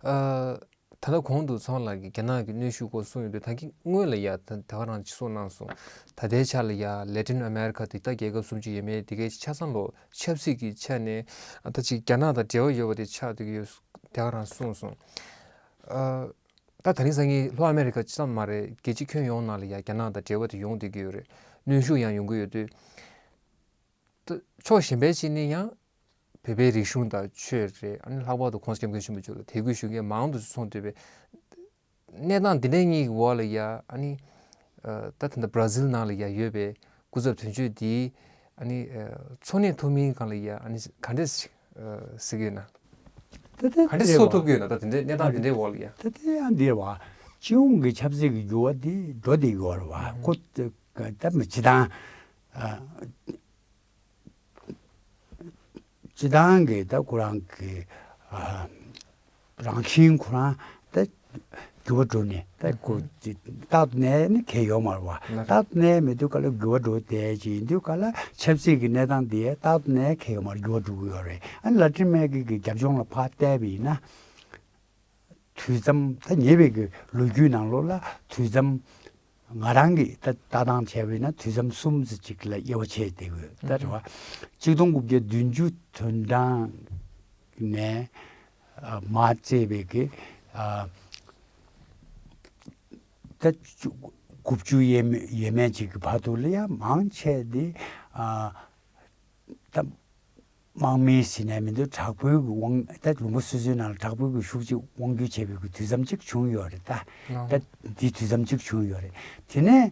ཨ། ད་ལྟ་གོང་དུ་ཚེ་དབང་ལགས་ཀྱིས་རྒྱ་ནག་གི་གནོན་ཤུགས་སྐོར་གསུངས་ཡོད་དུས། ད་གིན་སྔོན་ལ་ཡ་ད་ད་ག་རང་ཅིག་གསུངས་གནང་སོང་། ད་ལྟའི་ཆ་ལ་ཡ་ལེ་ཊིན་ཨ་མེ་རི་ཁ་དེ་ད་རྒྱལ་ཁབ་སུམ་ཅུ་ཡས་མས་དེ་གའི་ཆ་ཚང་ལོ་ཆབ་སྲིད་ཀྱི་ཆ་ནས་ད་ཅིག་རྒྱ་ནག་དང་འབྲེལ་བ་ཡོད་པ་དེ་ཆགས་བསྡད་ཀྱི་ཡོད། ད་ག་རང་གསུངས་སོང་། ཨ། ད་ད་རིང་སང་ཉིན་ལྷོ་ཨ་མེ་རི་ཁ་ཙམ་མ་རེད། རྒྱལ་སྤྱི་ཁྱོན་ཡོངས་ནང་ལ་ཡ་རྒྱ་ནག་དང་འབྲེལ་བ་དེ་ཡོང་བསྡད་ཀྱི་ཡོད་རེད། གནོན་ཤུགས་ཡང་ཡོང་གི་ཡོད་དུས། ད་ཕྱོགས་གཞན་པའི་ཅིག་ནས་ཡང་བོད་པའི་རིག་གཞུང་དང་ཆོས་རེད། ཨ་ནི་ལྷག་པར་དུ་༸གོང་ས་༸སྐྱབས་མགོན་ཆེན་པོ་མཆོག་ལ་དད་གུས་ཞུ་མཁན་མང་དུ་སོང་བསྡད་པའི་གནས་སྟངས་འདི་འདྲ་གཉིས་ཀྱི་འོག་ལ་ཡ། ཨ་ནི་ཨ། ད་ད་ལྟ་བར་ཛིལ་ནང་ལ་ཡ་ཡོད་པའི་སྐུ་ཚབ་དོན་གཅོད་འདིས། ཨ་ནི་ཨ། འཚོ་གནས་ཐུབ་མིན་སྒང་ལ་ཡ། ཨ་ནི་ག་འདྲས་ཤིག་ཨ། ཟེར་གྱི་ཡོད་ན། ད་ལྟ་ག་འདྲས་བཟོ་ཐུབ་ཀྱི་ཡོད་ན། ད་དེ་འདྲའི་གནས་སྟངས་དེ་འདྲའི་འོག་ལ་ཡ། ད་ལྟ་ཡང་འདིར་བ། སྤྱི་ཡོངས་ཀྱི་ཆབ་སྲིད་ཀྱི་འགྱུར་བ་འདི་འགྲོ་བསྡད་ཡོད་རེད་བ། ཁོ་ད་མི་སྤྱི་བཏང་ཨ། སྤྱི་བཏང་གི་ད་ཁོ་རང་གི་ཨ། རང་བཞིན་ཁོ་རང་ད་འགྱུར་བ་འགྲོ་ནས། ད་ཁོ་ཅི་རྟག་ཏུ་གནས་ནས་གལ་ཡོད་མ་རེད་བ། ལགས། རྟག་ཏུ་གནས་མེད་དུས་ག་ལ་འགྱུར་བ་འགྲོ་བསྡད་ཀྱི་ཡིན་དུས་ག་ལ། ཆབ་སྲིད་ཀྱི་གནས་སྟངས་འདི་རྟག་ཏུ་གནས་གལ་ཡོད་མ་རེད། འགྱུར་བ་འགྲོ་གི་ཡོད་རེད། ཨ་ནི་ལ་ཏིན་ཨ་མེ་རི་ཀའི་རྒྱབ་ལྗོངས་ལ་ཕར་བལྟས་པ་ཡིན་ན། དུས་མཚམས་ད་ཉེ་བའི་གི་ལོ་རྒྱུས་ནང་ལོགས་ལ་དུས་མཚམས་ང་རང་གིས་ད་ལྟ་སྟངས་བྱས་པ་ཡིན་ན་དུས་མཚམས་གསུམ་ཙམ་ཅིག་ལ་དབྱེ་བ་ཕྱེ་བསྡད་ཀྱི་ཡོད། ད་རེད་བ། གཅིག་སྟོང་དགུ་བརྒྱ་བདུན་ཅུ་དོན་གྲངས་ནས་ཨ། མར་བརྩིས་པའི་གི་ཨ། ད་དགུ་བཅུ་ཡས་མས་ཡས་མས་ཅིག་གི་བར་དུ་ལ་ཡ་མང་ཆེ་དེ་ཨ། ད་དམག་མི་ཟེར་ནས་མི་འདུག་དྲག་པོའི་གི་དབང་། ད་ལུང་པ་སོ་སོའི་ནང་ལ་དྲག་པོའི་གི་ཤུགས་ཅིག་དབང་སྒྱུར་བྱས་པའི་གི་དུས་མཚམས་ཅིག་བྱུང་ཡོད་རེད། ད་ལགས། ད་འདི་དུས་མཚམས་ཅིག་བྱུང་ཡོད་རེད། དེ་ནས་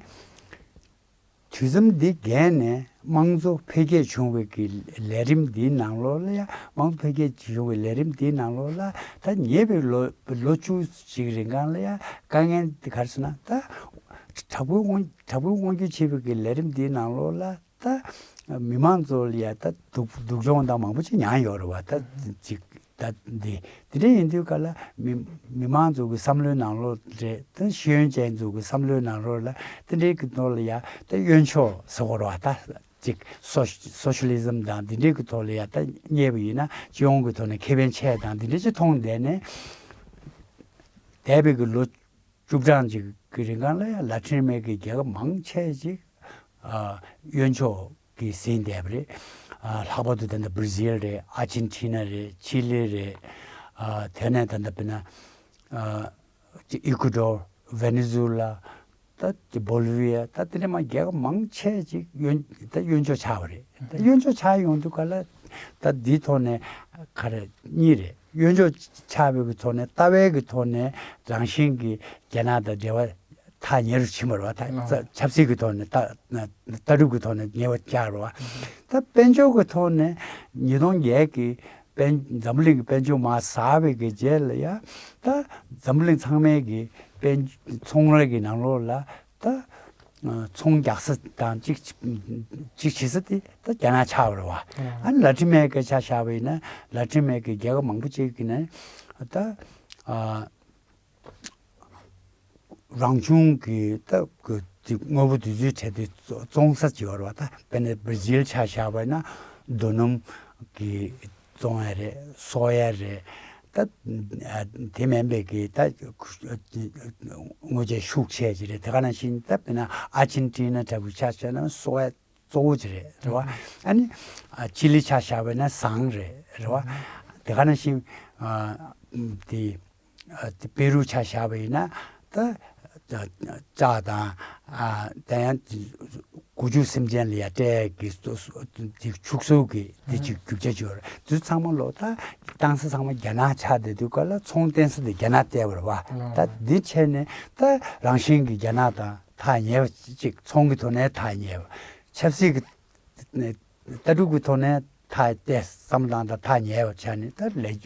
དུས་མཚམས་འདི་བརྒལ་ནས་དམངས་གཙོ་འཕེལ་རྒྱས་བྱུང་བའི་གི་ལས་རིམ་འདིའི་ནང་ལོགས་ལ་ཡ། དམངས་གཙོ་འཕེལ་རྒྱས་བྱུང་བའི་ལས་རིམ་འདིའི་ནང་ལོགས་ལ་ད་ཉེ་བའི་ལོ་ལོ་བཅུ་ཞིག་རིང་གང་ལ་ཡ་དཀའ་ངལ་འདི་ག་རེ་ཟེར་ན། ད་དྲག་པོའི་དབང་དྲག་པོའི་དབང་སྒྱུར་བྱས་པའི་གི་ལས་རིམ་འདིའི་ནང་ལོགས་ལ། ད་མི་མང་ཚོ་ལ་ཡ་ད་སྡུག་སྡུག་སྦྱོང་དང་མང་པོ་ཅིག་མྱངས་ཡོད་རེད་བ། ད་ཅིག་ད་འདི་འདི་འདྲ་ཡིན་དུས་ག་ལ་མི་མི་མང་ཚོ་གི་བསམ་བློའི་ནང་ལོགས་རེད། ད་ཤེས་ཡོན་ཅན་ཚོ་གི་བསམ་བློའི་ནང་ལོགས་ལ་དེ་འདྲའི་གི་ཐོག་ལ་ཡ་ད་གཡོན་ཕྱོགས་ཟེར་དགོས་རེད་བ། ད་ཅིག་སོ་སོ་ཤི་ལི་ཛམ་དང་འདི་འདྲའི་གི་ཐོག་ལ་ཡ་ད་བསྙད་པ་ཡིན་ན་སྤྱི་ཡོངས་ཀྱི་ཐོག་ནས་ཁེ་ཕན་ཆེ་དང་འདི་འདྲ་ཅིག་མཐོང་བསྡད་ནས། འདས་པའི་གི་ལོ་བཅུ་གྲངས་ཅིག་གི་རིང་གང་ལ་ཡང་ལ་ཏིན་ཨ་མེ་རི་ཀའི་རྒྱལ་ཁབ་མང་ཆེ་ཅིག་ཨ། གཡོན་ཕྱོགས་ཀྱིས་ཟིན་བསྡད་པ་རེད། ཨ། ལྷག་པར་དུ་ད་ལྟ་བྷར་ཛིལ་རེད། ཨར་ཇེན་ཊི་ན་རེད། ཅི་ལི་རེད། ཨ། དེ་ནས་ད་ལྟ་དཔེར་ན་ཨ། ཅིག་ཨི་ཀུ་ཌོར། ཝེ་ནེ་ཛུ་ལ། ད་ཅིག་བོ་ལི་བི་ཡ། ད་དེ་འདྲ་མ་རྒྱལ་ཁབ་མང་ཆེ་ཅིག་གཡོན་ད་གཡོན་ཕྱོགས་ཆགས་པ་རེད། ད་གཡོན་ཕྱོགས་ཆགས་ཡོང་དུས་ག་ལ་ད་འདིའི་ཐོག་ནས་ག་རེ་གཉིས་རེད། གཡོན་ཕྱོགས་ཆགས་པའི་གི་ཐོག་ནས། ལྟ་བའི་གི་ཐོག་ནས་རང་བཞིན་གྱི་རྒྱ་ནག་དང་འབྲེལ་བ་ཐག་ཉེ་རུ་ཕྱིན་པ་རེད་བ། ད་ཆབ་སྲིད་ཀྱི་ཐོག་ནས་ལྟ་ལྟ་གྲུབ་ཀྱི་ཐོག་ནས་ཉེ་བ་བཅར་བ་རེད་བ། ད་དཔལ་འབྱོར་གྱི་ཐོག་ནས་ཉིས་སྟོང་བརྒྱད་ཀྱི་དཔལ་འཛམ་བུ་གླིང་གི་དཔལ་འབྱོར་མར་ཟག་པའི་གི་རྗེས་ལ་ཡ། ད་འཛམ་བུ་གླིང་ཚང་མའི་གི་དཔལ་ཚོང་ར་གི་ནང་ལོགས་ལ་ད་ཚོང་རྒྱག་ས་དང་གཅིག་གཅིག་བྱེད་ས་དེ་ད་རྒྱ་ནག་ཆགས་པ་རེད་བ། ཨ་ནི་ལ་ཏིན་ཨ་མེ་རི་ཀ་ཆ་བཞག་པ་ཡིན་ན་ལ་ཏིན་ཨ་མེ་རི་ཀའི་རྒྱལ་ཁབ་མང་པོ་ཅིག་གི་ནས་ད་ཨ། རང་བྱུང་གི་ད་གི་དངོས་པོ་དེ་ཚོའི་གྲས་དེ་བཙོང་ས་ཅིག་ཡོད་རེད་བ། ད་དཔེར་ན་བྷར་ཛིལ་ཆ་བཞག་པ་ཡིན་ན་རྡོ་སྣུམ་གི་བཙོང་ཡ་རེད། གསོ་ཡ་རེད། ད་དེ་མིན་པའི་གི་ད་དངོས་ཆས་ཤུགས་ཆེ་ཅིག་རེད། དེ་ག་ནང་བཞིན་ད་དཔེར་ན་ཨར་ཇེན་ཊི་ན་འདྲ་བོ་ཆ་བཞག་ན་གསོ་ཡ་གཙོ་བོ་ཅིག་རེད། རེད་བ། ཨ་ནི་ཨ། ཅི་ལི་ཆ་བཞག་པ་ཡིན་ན་ཟངས་རེད། རེད་བ། དེ་ག་ནང་བཞིན་ཨ། དེ་ཨ། དེ་པེ་རུ་ཆ་བཞག་པ་ཡིན་ན་ད་ལྕགས་དང་ཨ། ད་ཡང་སྒོ་ཕྱུགས་སེམས་ཅན་ལ་ཡ་སྤྲད་ཀྱི་དེ་ཕྱུགས་ཟོག་གི་དེ་ཅིག་རྒྱུ་ཆ་ཅིག་ཡོད་རེད། དེ་ཚང་མ་ལོ་ད་བཏང་ས་ཚང་མ་རྒྱ་ནག་ཆགས་བསྡད་དུས་ག་ལ་ཚོང་བཏོན་ས་དེ་རྒྱ་ནག་བལྟས་པ་རེད་བ། ད་འདི་བྱས་ནས་ད་རང་བཞིན་གྱི་རྒྱ་ནག་དང་ཐག་ཉེ་བ་ཅིག་ཚོང་གི་ཐོག་ནས་ཐག་ཉེ་བ། ཆབ་སྲིད་ཀྱི་ལྟ་གྲུབ་ཀྱི་ཐོག་ནས་ཐག་བལྟས་བསམ་བློ་བཏང་དང་ཐག་ཉེ་བ་ཆགས་ནས་ད་ལས་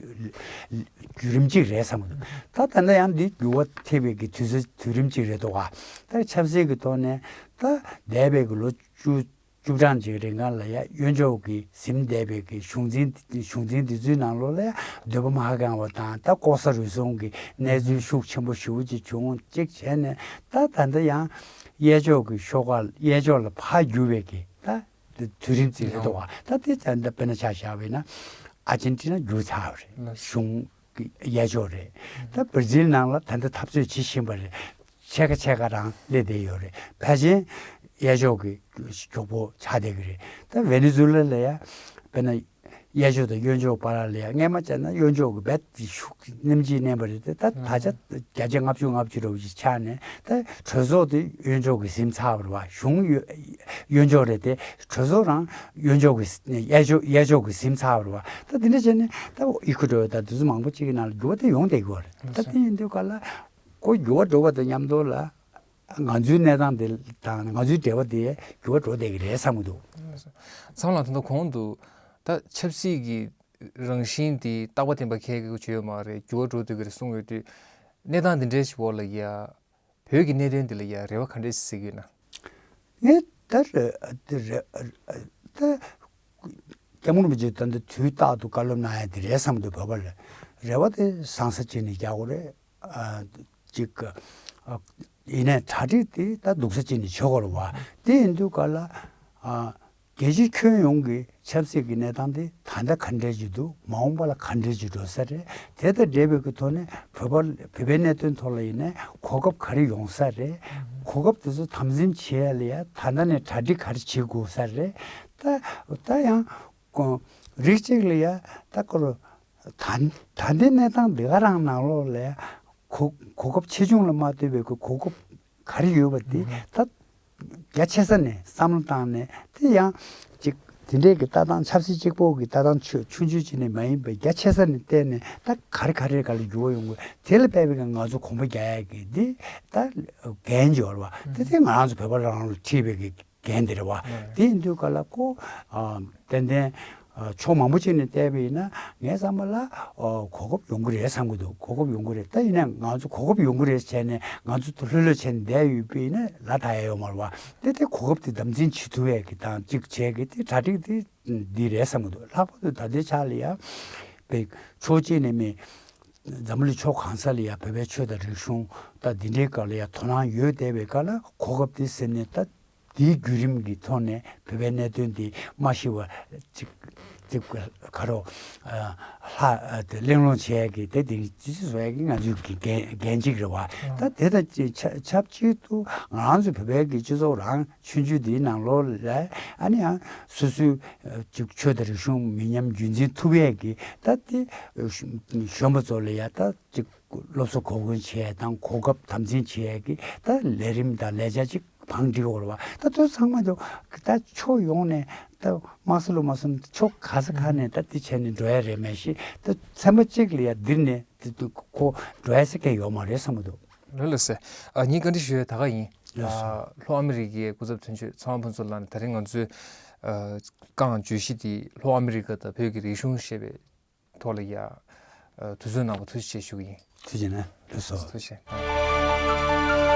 བརྒྱུད་རིམ་གཅིག་རེད་བསམ་གི་འདུག་ད་ད་ལྟ་ཡང་འདི་འགྱུར་བ་ཐེབས་པའི་གི་དུས་ཚོད་དུས་རིམ་གཅིག་རེད་འདུག་ག་ད་ཆབ་སྲིད་ཀྱི་ཐོག་ནས་ད་འདས་པའི་གི་ལོ་བཅུ་ བཅུ་གྲངས་ཅིག་རིང་ག་ལ་ཡ་གཡོན་ཕྱོགས་ཀྱི་ཟིན་བསྡད་པའི་གི་གཞུང་འཛིན་གཞུང་འཛིན་འདི་ཚོའི་ནང་ལོགས་ལ་ཡ་འདོད་པ་མ་ཁེངས་པ་དང་ད་ལྐོག་ཟ་རུལ་སུངས་ཀྱི་གནས་ཚུལ་ཤུགས་ཆེན་པོ་ཞེ་པོ་ཅིག་བྱུང་གཅིག་བྱས་ནས། ད་ད་ལྟ་ཡང་གཡས་ཕྱོགས་ཀྱི་ཤོག་ཁག་གཡས་ཕྱོགས་ལ་ཕར་བསྒྱུར་བའི་གི་ད་དུས་རིམ་ཅིག་རེད་འདུག་བ། ད་དེ་ད་ལྟ་དཔེར་ན་ཆ་བཞག་པ་ཡིན་ན་ཨར་ཇེན་ཊི་ན་བསྒྱུར་ཚར་བ་རེད། གཞུང་གི་གཡས་ཕྱོགས་རེད། ད་བར་ཛིལ་ནང་ལ་ད་ལྟ་འཐབ་རྩོད་བྱེད་བཞིན་པ་རེད། ཕྱེད་ཀ་ཕྱེད་ཀ་རང་སླེབས་བསྡད་ཡོད་རེད། ཕལ་ཆེར་གཡས་ཕྱོགས་ཀྱི་མགྱོགས་པོ་ཆགས་བསྡད་ཀྱི་རེད། ད་ཝེ་ནེ་ཛུ་ལ་ལ་ཡ་དཔེར་ན་གཡས་ཕྱོགས་དང་གཡོན་ཕྱོགས་བར་ལ་ཡ་སྔས་མ་བྱས་ན་གཡོན་ཕྱོགས་ཀྱི་རྦད་དེ་ཤུགས་སྣེ་མཆེད་མནན་པ་རེད་དེ། ད་ད་ཆ་བརྒྱ་ཆ་ལྔ་བཅུ་ང་བཅུ་འདྲ་བོ་ཞིག་ཆགས་ནས། ད་གྲོས་ཚོགས་དེ་གཡོན་ཕྱོགས་ཀྱིས་ཟིན་ཚར་བ་རེད་བ། གཞུང་གཡོ་གཡོན་ཕྱོགས་རེད་དེ། གྲོས་ཚོགས་རང་གཡོན་ཕྱོགས་ཀྱིས་གཡས་ཕྱོགས་གཡས་ཕྱོགས་ཀྱིས་ཟིན་ཚར་བ་རེད་བ། ད་དེ་འདྲ་བྱས་ནས་ད་ཨི་ཁུ་ཌོར་དང་དེ་ཚོ་མང་པོ་ཅིག་གི་ནང་ལ་འགྱུར་བ་དེ་ཡོང་བསྡད་ཀྱི་ཡོད་རེད། ད་དེ་ཡིན་དུས་ག་ལ་ཁོ་འགྱུར་བ་འགྲོ་བ་དང་མཉམ་དུ་ལ་ང་ཚོའི་གནས་སྟངས་དེ་དང་ང་ཚོའི་འབྲེལ་བ་དེ་འགྱུར་བ་འགྲོ་བསྡད་ཀྱི་རེད་བསམ་གྱི་འདུག། ཚང་ལ་ད་ལྟ་གོང་དུ་ད་ཆབ་སྲིད་ཀྱི་རང་བཞིན་དེ་རྟག་པ་བརྟན་པ་ཁེལ་གྱི་ཡོད་མ་རེད། འགྱུར་བ་འགྲོ་སྡོད་ཀྱི་རེད་གསུངས་ཡོད་དུས། གནས་སྟངས་འདི་འདྲའི་ཞིག་འོག་ལ་ཡ་བོད་ཀྱི་གནད་དོན་འདི་ལ་ཡ་རེ་བ་ག་འདྲས་ཤིག་གཟིགས་ཀྱི་ཡོད་ན། ངས་ད་རེ་རེ་ད་སྐྱབས་མགོན་རིན་པོ་ཆེ་ད་ལྟ་དུས་རྟག་ཏུ་བཀའ་སློབ་གནང་ཡ་འདི་རེད་བསམ་འདུག། བོད་པ་ལ་རེ་བ་དེ་བཟང་ས་ཅིག་ནས་རྒྱག་དགོས་རེད། ཨ་ཅིག་ཨ་ཡིན་ནའི་གྲ་སྒྲིག་དེ་ད་སྡུག་ས་ཅིག་ནས་བྱེད་དགོས་རེད་བ། དེ་ཡིན་དུས་ག་ལ་ཨ་རྒྱལ་སྤྱི་ཁྱོན་ཡོངས་ཀྱི་ཆབ་སྲིད་ཀྱི་གནས་སྟངས་དེ་ད་ལྟ་ག་འདྲས་ཅིག་འདུག། མ་འོངས་པ་ལ་ག་འདྲས་ཅིག་འགྲོ་ས་རེད། དེ་དང་འབྲེལ་བའི་གི་ཐོག་ནས་བོད་པ་བོད་པའི་གནད་དོན་ཐོག་ལ་ཡིན་ནའི་གོ་སྐབས་ག་རེ་ཡོང་ས་རེད། གོ་སྐབས་དེ་ཚོ་དམ་འཛིན་བྱེད་ཡ་ལ་ཡ་ད་ལྟ་ནས་གྲ་སྒྲིག་ག་རེ་བྱེད་དགོས་ས་རེད། ད་ད་ཡང་རིགས་གཅིག་ལ་ཡ་ད་ཁོ་རུ་ད་ད་ལྟའི་གནས་སྟངས་འདི་ག་རང་ནང་ལོགས་ལ་ཡ་གོ་གོ་སྐབས་ཆེ་ཆུང་ལ་མ་ལྟོས་པའི་གི་གོ་སྐབས་ག་རེ་ཡོད་པ་དེ་ད་རྒྱ་ཆེ་ས་ནས་བསམ་བློ་བཏང་ནས། དེ་ཡང་ཅིག་དེ་འདྲའི་གི་ལྟ་སྟངས་ཆབ་སྲིད་གཅིག་པོ་གི་ལྟ་སྟངས་ཆུང་ཆུང་ཅིག་ནས་མ་ཡིན་པའི་རྒྱ་ཆེ་ས་ནས་བལྟས་ནས་ད་ག་རེ་ག་རེ་ག་ལ་འགྱུར་བ་ཡོང་དགོས། དེ་ལ་དཔག་པའི་གི་ང་ཚོ་གོམ་པ་རྒྱག་ཡ་གི་འདི་ད་འགན་འབྱོར་བ་དེ་དེ་ང་རང་ཚོ་བོད་པ་རང་ལ་འཁྲི་བའི་གི་འགན་དེ་རེད་བ། དེ་ཡིན་དུས་ག་ལ་ཁོ་ཨ་ཏན་ཏན་ཨ་ཕྱོགས་མང་པོ་ཅིག་ནས་བལྟས་པ་ཡིན་ན་ངའི་བསམ་པ་ལ་ཨ་གོ་སྐབས་ཡོང་གི་རེད་བསམ་གྱི་འདུག། གོ་སྐབས་ཡོང་གི་རེད། ད་ཡིན་ན་ང་ཚོ་གོ་སྐབས་ཡོང་གི་རེད་བྱས་ནས་ང་ཚོ་ལྷོད་ལྷོད་བྱས་ནས་བསྡད་ཡོད་པ་ཡིན་ན་ལ་ད་ཡ་ཡོད་མ་རེད་བ། དེ་དེ་གོ་སྐབས་དེ་དམ་འཛིན་བྱེད་ཐུབ་ཡས་ཀྱི་དང་གཅིག་བྱས་ཀྱི་དེ་གྲ་སྒྲིག་དེ་འདི་རེད་བསམ་གྱི་འདུག། ལྷག་པར་དུ་ད་ལྟའི་ཆ་ལ་ཡ་པའི་ཕྱོགས་གཅིག་ནས་མི་འཛམ་བུ་གླིང་ཕྱོགས་གང་ས་ལ་ཡ་བོད་པའི་ཆོས་དང་རིག་གཞུང་ད་འདི་འདྲའི་སྐོར་ལ་ཡ་དོ་སྣང་ཡོད་བསྡད་པའི་སྐབས་ལ་གོ་སྐབས་དེ་ཟིན་ནས་ད། དེའི་བརྒྱུད་རིམ་གྱི་ཐོག་ནས་བོད་པའི་གནད་དོན་དེ་མ་ཤི་བ་ཅིག་ཅིག་ག་རོ་ལྷ་དེ་གླེང་སློང་བྱེད་ཡ་གི་དེ་དེ་ཅི་ཅི་བཟོ་ཡ་གི་ང་ཚོའི་གི་འགན་འགན་ཅིག་རེད་བ། ད་དེ་དང་ཆབས་ཆབས་ཅིག་ཏུ་ང་རང་ཚོ་བོད་པའི་གི་སྤྱི་ཚོགས་རང་ཆུང་ཆུང་དེའི་ནང་ལོགས་ལ་ཨ་ནི་ཡང་སོ་སོའི་ཅིག་ཆོས་དང་རིག་གཞུང་མི་ཉམས་རྒྱུན་འཛིན་ཐུབ་ཡ་གི་ད་དེ་གཞོན་པ་ཚོ་ལ་ཡ་ད་ཅིག་སློབ་གསོ་གོ་སྐོན་བྱེད་ཡ་དང་གོ་སྐབས་དམ་འཛིན་བྱེད་ཡ་གི་ད་ལས་རིམ་དང་ལས་འཆར་ཅིག་བང་སྒྲིག་དགོས་རེད་བ། ད་དེ་ཚང་མ་ཚོ་ད་ཕྱོགས་ཡོངས་ནས་ད་དམངས་གཙོ་ལོ་མ་སོང་ཕྱོགས་ག་ས་ག་ནས་ད་དེ་བྱས་ནས་འགྲོ་ཡ་རེད། མ་གཞི་ད་ཚན་པ་གཅིག་ལ་ཡ་འདིར་ནས་དེ་དུ་ཁོ་འགྲོ་ཡ་ས་ག་ཡོད་མ་རེད་བསམ་གི་འདུག། ལགས་ལགས་སེ། ཨ་ངས་བཀའ་འདྲི་ཞུ་ཡ་ད་ག་ཡིན། ལགས་སོ། ཨ་ལྷོ་ཨ་མི་རི་ཀའི་སྐུ་ཚབ་དོན་གཅོད་ཚངས་དབང་ཕུན་ཚོགས་ལགས་ནས་ད་རིང་ང་ཚོའི་ཨ་རྐང་བརྗོད་གཞི་དེ་ལྷོ་ཨ་མི་རི་ཀ་དང་བོད་ཀྱི་རིག་གཞུང་ཞེས་པའི་ཐོག་ལ་ཡ། ཨ་དུས་ཚོད་གནང་བ་ཐུགས་རྗེ་ཆེ་ཞུ་གི་ཡིན། ཐུགས་རྗེ་གནང་། ལགས་སོ། ཐུགས་རྗེ་ཆེ།